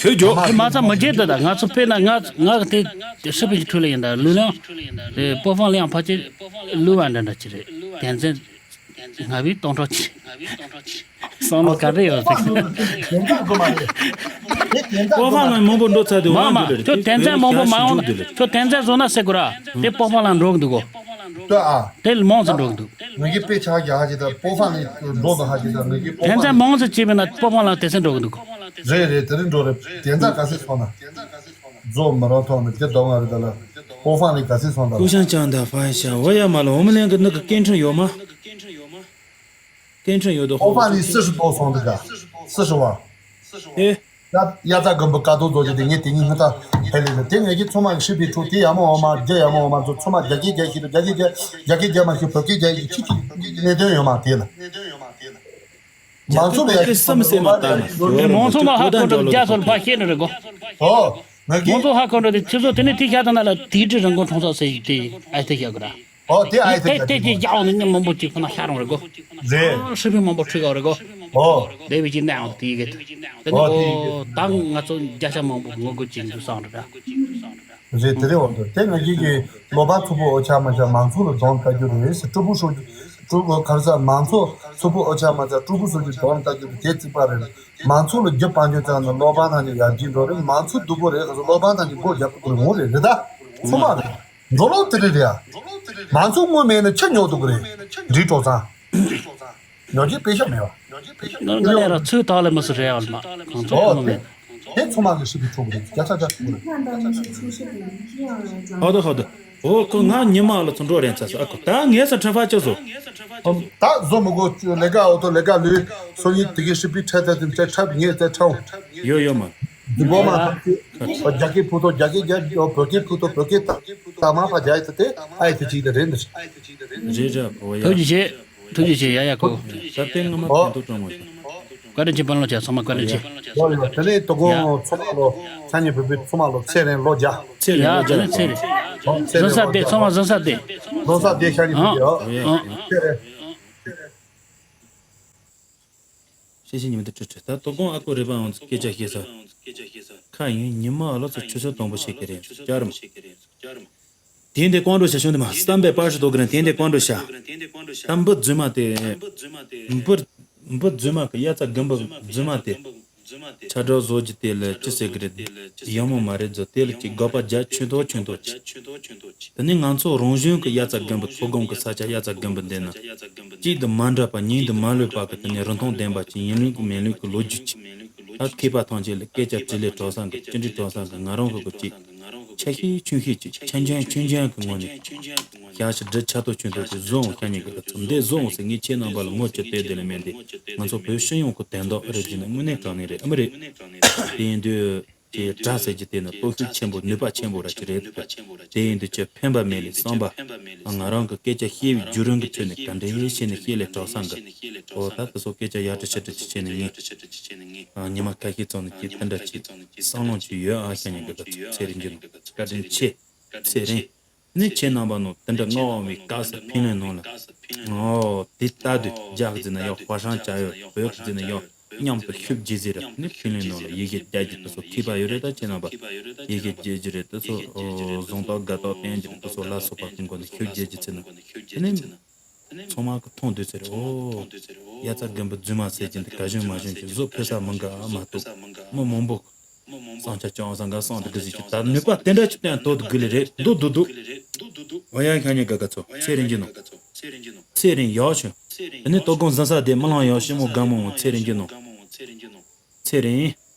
ཤོད་རྒྱོ། དེ་མ་ཚད་མི་བརྗེད་དུ་ད་ང་ཚོ་དཔེར་ན་ང་ང་གི་དེ་ཧྲི་པི་ཁྲུ་ལ་ཡིན་ད་ལུས་ལོང་། དེ་སྤོ་ཕང་ལ་ཡང་ཕལ་ཆེར་ལུས་བ་འདྲ་འདྲ་ཅི་རེད། དན་ཚན་ང་བི་སྟོང་ཕྲག་ཅི། སང་ལོ་ག་རེ་ཡོད་ཟིག། དན་རྩ་དགོས་མ་རེད། དེ་དན་རྩ་སྤོ་ཕང་ལ་མང་པོ་འགྲོ་ཚར་དུས་མ་མ་ཁྱོད་དན་ཚན་མང་པོ་མ་འོང་། ཁྱོད་དན་ཚན་བཟོ་ན་ཟེར་དགོས་ར། དེ་སྤོ་ཕང་ལ་འགྲོ་གི་འདུག་གོ། ལྟོས་ཨ། དེ་མང་ཙམ་འགྲོ་གི་འདུག། ང་གི་དཔེ་ཆ་རྒྱག་ཅིག་དང་སྤོ་ཕང་ལ་འགྲོ་དང་ཧ་ཅིག་དང་ང་གི་སྤོ་དན་ཚན་ཕང་མང་ཙམ་བྱས་པས་ན་སྤོ་ཕང་ལ་དེ་ཚན་འགྲོ་གི་འདུག། རེད་རེད། དེ་རིང་འགྲོ་རེད། དན་རྩ་ག་ཚོད་སོང་ན། རྫོགས་མི་རང་ཐོག་ནས་དེ་གདོང་ང་རེད་ད་ལ། སྤོ་ཕང་ལ་ག་ཚོད་སོང་ད་ལ། ཀུ་ཤང་ཅང་ད་ཧྥན་ཤང་འོ་ཡ་མ་ལ་འོ་མི་ལེན་གི་ནི་གི་སྐད་འཕྲིན་ཡོད་མ། སྐད་འཕྲིན་ཡོད་དོ། སྤོ་ཕང་ལ་སི་ཧྲི་ཏོ་སོང་འདུག་ག། སི་ཧྲི་བ། ཨེ། ཡ་ཡ་ཙ་གམ་པོ་ཀ་ཏོ་ཙོ་ཅི་དེ་ངས་དེ་ཉིན་ཧ་ད་ཧེ་ལེ་ལེ་དེ་ངས་ཀྱི་ཚོ་མ་གི་ཧྲི་པི་ཁྲུ་དེ་ཡ་མོ་འོ་མ་རྒྱ་ཡ་མོ་འོ་མ་ཚོ་ཚོ་མ་རྒྱ་སྐད་རྒྱ་ཤི་རུ་རྒྱ་སྐད་རྒྱ་རྒྱ་སྐད་རྒྱ་མ་ཤི་བོད་སྐད་རྒྱ་ཡི་ཁྱི་ཁྱི་གནད་དོན་ཡོད་མ་དེ་ལ། མང་ཚོགས་ལ་ཡ་ཁྱི་བསམ་སེམས་མ་ལྟ་ན། མང་ཚོགས་མ་ཧ་གོ་འགྲོ་རྒྱ་སོལ་ཕ་ཤེས་ནི་རེད་གོ། ཨོ། ང་གི་མང་ཚོགས་ཧ་གོ་འགྲོ་དེ་ཁྱི་ཚོ་དེ་ནས་དེ་ཤ་ད་ན་ལ་དེའི་དྲི་རང་གོ་གྲོང་ཚོ་ཟེར་ཡི་དེ་ཨ་དེ་ཤ་གོ་ར། ཨོ་དེ་ཨའི་ཐེ་དེ་རྒྱ་དེ་ཅི་རྒྱ་འོང་ནི་མཉམ་མང་པོ་ཅིག་ཁོ་ན་ཤ་རང་རེད་གོ། རེད། ཧྲི་ཕི་མང་པོ་ཁྲི་ག་རེད་གོ། ཨོ། དེ་བས་ཅི་ནའང་དེ་གི་དེ་ནི་ཨོ་དེ་གོ་ད་ང་ཚོ་རྒྱ་ཤ་མང་པོ་ངོ་རྒོལ་བྱེད་འདུག་བསམ་རེད་ད། རེད་དེ་རེད་འོང་དུ་དེ་ང་གི་གི་ལོ་པ་ཚུགས་པོ་ཨོ་ཆ་མ་ཆ་མང་ཚོགས་ལ་གདོང་ལྟ་རྒྱུ་རེད་ཟེར། ཀྲུ་པུ་ཧྲུའུ་ཀྲུ་པུ་ག་རེ་ཟ་མང་ཚོགས་ཚུགས་པོ་ཨོ་ཆ་མ་ཆ་ཀྲུ་པུ་ཧྲུའུ་ཀྲུའུ་གདོང་ལྟ་རྒྱུ་རེད་དེ་རྩིག་པ་རེད། མང་ཚོགས་ལ་རྒྱུ་སྤང་རྒྱུ་ཙང་ན་ལོ་པ་ཐང་གི་ཡར་རྒྱས་འགྲོ་རེད། མང་ཚོགས་སྡུག་པོ་རེད་ག་ཚོད་ལོ་པ་ཐང་གི་སྒོ་རྒྱབ་ཐུབ་པ་རེད་འོང་རེད་རེད་ད། ཚུགས་མ་རེད། འགྲོ་ལོག་དེ་རེད་རེད་ཨ། མང་ཚོགས་དངུལ་མེད་ན་ཕྱིར་ཉོ་ཐུབ་ཀྱི་རེད། འགྲིག་འགྲོ་ཚང་། ཉོ་རྒྱུའི་དཔེ་ཤ་མེད་པ། ང་ང་ལས་ར་ཚུགས་ཐག་ལས་མི་སུ་རེད་ཨ་མ། གང་ཚོད་ཨོ་དངུལ་དེ། མེད། དེ་ཚོ་མ་གི་ཧྲི་པི་ཁྲོ་གི་རེད། བརྒྱ་ཆ་བརྒྱ་ཁྲོ་གི་རེད། ཧ་ད་ཧ་ད། ཨོ་ཁོ་ང་ཉི་མ་ལ་ཚོ་འགྲོ་རན་ཚ་ས་ཨ་ཁོ་ད་ངས་ས་ཁྲ་ཧྥ་ཅོ་བཟོ། ད་བཟོ་མི་དགོས་ལས་ཀ་ཨོ་ཐོ་ལས་ཀ་ལུས་སོ་གཉིས་དེ་གི་ཧྲི་པི་ཁྲ་ད་དེ་ཁྲ་ཁྲ་ངས་ད་ཁྲ་འོང་། ཡོ་ཡོ་མ། འདི་གོ་མ། རྒྱ་སྐད་ཕུ་ཐོ་རྒྱ་སྐད་རྒྱ་བོད་སྐད་ཕུ་ཐོ་བོད་སྐད་ད་མ་ཕ་རྒྱ་ཡི་ད་དེ་ཨ་ཡི་དེ་ཅིག་ད་རེད་འདི། རེད་རེད་ཨོ་ཡ། ཐུགས་རྗེ་ཆེ། ཐུགས་རྗེ་ཆེ་ཡ་ཡ་ཁོ། ད་ལྟའི་སྔ་མ་ཨོ། དོན་དུ་གྲོང་མོ་ཡིན། བཀའ་དྲིན་ཆེ་པ་ལོ་ཆེ་ཚང་མ་བཀའ་དྲིན་ཆེ། ཡོ་ཡོ་དེ་ནས་དོ་ཡ། དགོང་ཚོ་མ་ལོ་ཆ་ཉི་བུ་བུ་ཚོ་མ་ལོ་ཚེ་རིང་ལོ་བརྒྱ། ཚེ་རིང་ཡ་ལོ་དེ་བརྒྱ་ནས་ཚེ་རིང་། ཨོ་ཚེ་རིང་ལོ་བརྒྱ། ཚོ་མ་ཟང་ས་དེ། ལོ་ས་དེ་ཤ་ཉི་བུ་ཨ་བུ་ཡོ། ཨ། ཚེ་རིང་། ཤེས་ཤེས་ཉི་མ་དེ་ཁྲི་ཁྲི་ད་དོ་དགོང་ཨ་ཁུ་རེ་པ་འོང་ཚོ་སྐད་ཆ་བཤད་ས། ཁ་ཡིན་ཉི་མ་ཨ་ལོ་ཚོ་ཆུ་ཚོད་དང་པོ་བཤད་ཀྱི་རེད་ཅར་མ། དེ་འདི་ཀོང་འགྲོ་བྱ་ཤོང་དེ་མ་བསམ་པའི་པར་ཞིག་དོ་གི་རེད་དེ་འདི་ཀོང་འགྲོ་བྱ། ད་འབུ་རྫུན་མ་དེ། འབུ་འབུ་རྫུན་མ་གི་དབྱར་རྩྭ་དགུན་འབུ་རྫུན་མ་དེ། ཆ་འགྲོ་བཟོ་རྒྱུ་དེ་ལ་ཅི་ཟེར་གི་རེད། ཡག་མོ་མ་རེད་ཟོ་དེ་ལ་ཅིག་དགོས་པ་རྒྱ་ཆུང་དོ་ཆུང་དོ་ཅིག་དེ་ནི་ང་ཚོ་རང་བཞིན་གི་དབྱར་རྩྭ་དགུན་འབུ་མཐོ་སྒང་གི་ས་ཆ་དབྱར་རྩྭ་དགུན་འབུ་འདི་ན། གཅིག་ཏུ་མ་འདྲ་བ་གཉིས་ཏུ་མ་ལུས་པ་གི་དེ་ནི་རིན་ཐང་ལྡན་པ་ཅིག་ཡིན་ལུགས་ཀྱི་མིན་ལུགས་ཀྱི་ལོ་རྒྱུས་ཅིག་ད་མཁས་པ་ཐམས་ཅད་ལ་སྐད་ཆ་དྲིས་ལན་དྲི་བསམ་གི་ཅི་འདྲི་དྲི་བསམ་གི་ང་རང་གི་གི་ཅིག་ཆ་ཤས་ཆུང་ཤས་ཅིག་ཆ་འཇོན་ཆུང་འཇོན་གི་ངོ་ནས་ཞག་ཞིག་འབྲི་ཆ་ཏོ་ཆུང་ཏོ་ཅིག་བཟོ་འོང་ཤ་ཉེ་གི་གི་ཚོ་འདི་བཟོ་འོང་ཟེར་ངས་ཁྱེད་རྣམ་པ་ལ་ངོ་ཅི་སྟེར་དེ་ལ་མེད་འདི་ང་ཚོ་བོད་སྤྱི་ཡོངས་གི་དོན་དག་རེད་ཅེ་ན་དངོས་གནས་དྲང་གནས་རེད་ཨ་མི་རེད། དེ་ཡིན་དུས། དེ་དགྲ་ཟེར་གྱི་དེ་ནི་སྟོབས་ཤུགས་ཆེན་པོ་ནུས་པ་ཆེན་པོ་ར་ཅི་རེད། དེ་ཡིན་དུས་ཀྱི་ཕན་པ་མེད་ལས་བསམ་པ། ང་རང་གི་སྐད་ཆ་བཤད་པའི་བརྒྱུད་རིམ་གྱི་ཁྲོད་ནས་ག་འདྲ་བྱས་ནས་བཤད་ལས་དྲག་ས་འགའ། ཨོ་ད་དེ་ཚོ་སྐད་ཆ་ཡར་དྲི་ཕྱི་དྲི་ཅི་བྱས་ནས་ངས། ཉི་མ་ཁ་ཤས་ཙམ་ནས་ཀྱི་དེ་འདྲ་ཅིག་བསམ་བློ་ཅིག་ཡོད་ཨ་ཤ་ཉེ་གི་ག་ཚོད་ཚེ་རིང་གི་ནོ་བཀའ་དྲིན་ཆེ། ཚེ་རིང་། ནི་ཁྱེད་རྣམ་པ་ནོ་དེ་འདྲ་མངའ་འོང་བའི་སྐབས་སུ་ཕིན་ལོན་ནང་ལ། ཨོ་དེ་ལྟ་དུས་རྒྱ་གི་ཟེར་ན་ཡང་ཧྭ་ཤང་བྱ་ཡོད་བོད་གི་ཟེར་ན་ཡང་མཉམ་དུ་ཤུབ་རྗེས་ཟེར་ནི་ཕིན་ལོན་ནང་ལ་ཡི་གེ་རྒྱ་གི་དེ་ཚོ་མཁས་པ་ཡོད་རེད་ད་ཁྱེད་རྣམ་པ་ཡི་གེ་རྒྱ་གི་རེད་དེ་ཚོ་གཟེངས་རྟགས་དགའ་རྟགས་བསྟན་གྱི་རེད་དེ་ཚོ་ལ་སོགས་པ་གི་མགོ་ནས་ཤུབ་རྗེས་ཀྱི་ཚེ་ན་དེ་ནི་ཚང་མ་གི་མཐོང་དུས་ཚེ་རེད་ཨོ། དབྱར་རྩྭ་དགུན་འབུ་རྫུན་མ་ཟེར་གྱི་འདི་ག་བྱུང་མ་བྱུང་གི་བཟོ་ཕེ་ས་མི་འགའ་མ་གཏོགས་མི་མང་པོ། བསམ་འཆར་ཅུང་ཟད་འགའ་བསམ་དུ་དགོས་ཟིག་ཅིག་ད་ནུས་པ་དེ་འདྲ་ཅིག་བསྟན་དོ་དུ་དགོས་ལེ་རེད་འདུག་འདུག་འདུག་ཨོ་ཡ་ཤ་ཉེ་ག་ག་ཚོ་ཚེ་རིང་གྱི་ནོ། ཚེ་རིང་ཡག་ཆུ། དེ་ནས་ལྟོ་གོང་ཟ་ས་དེ་མི་ལང་ཡག་ཤི་མོ་དགའ་མོ་ངོ་ཚེ་རིང་གྱི་ནོ། ཚེ་རིང་།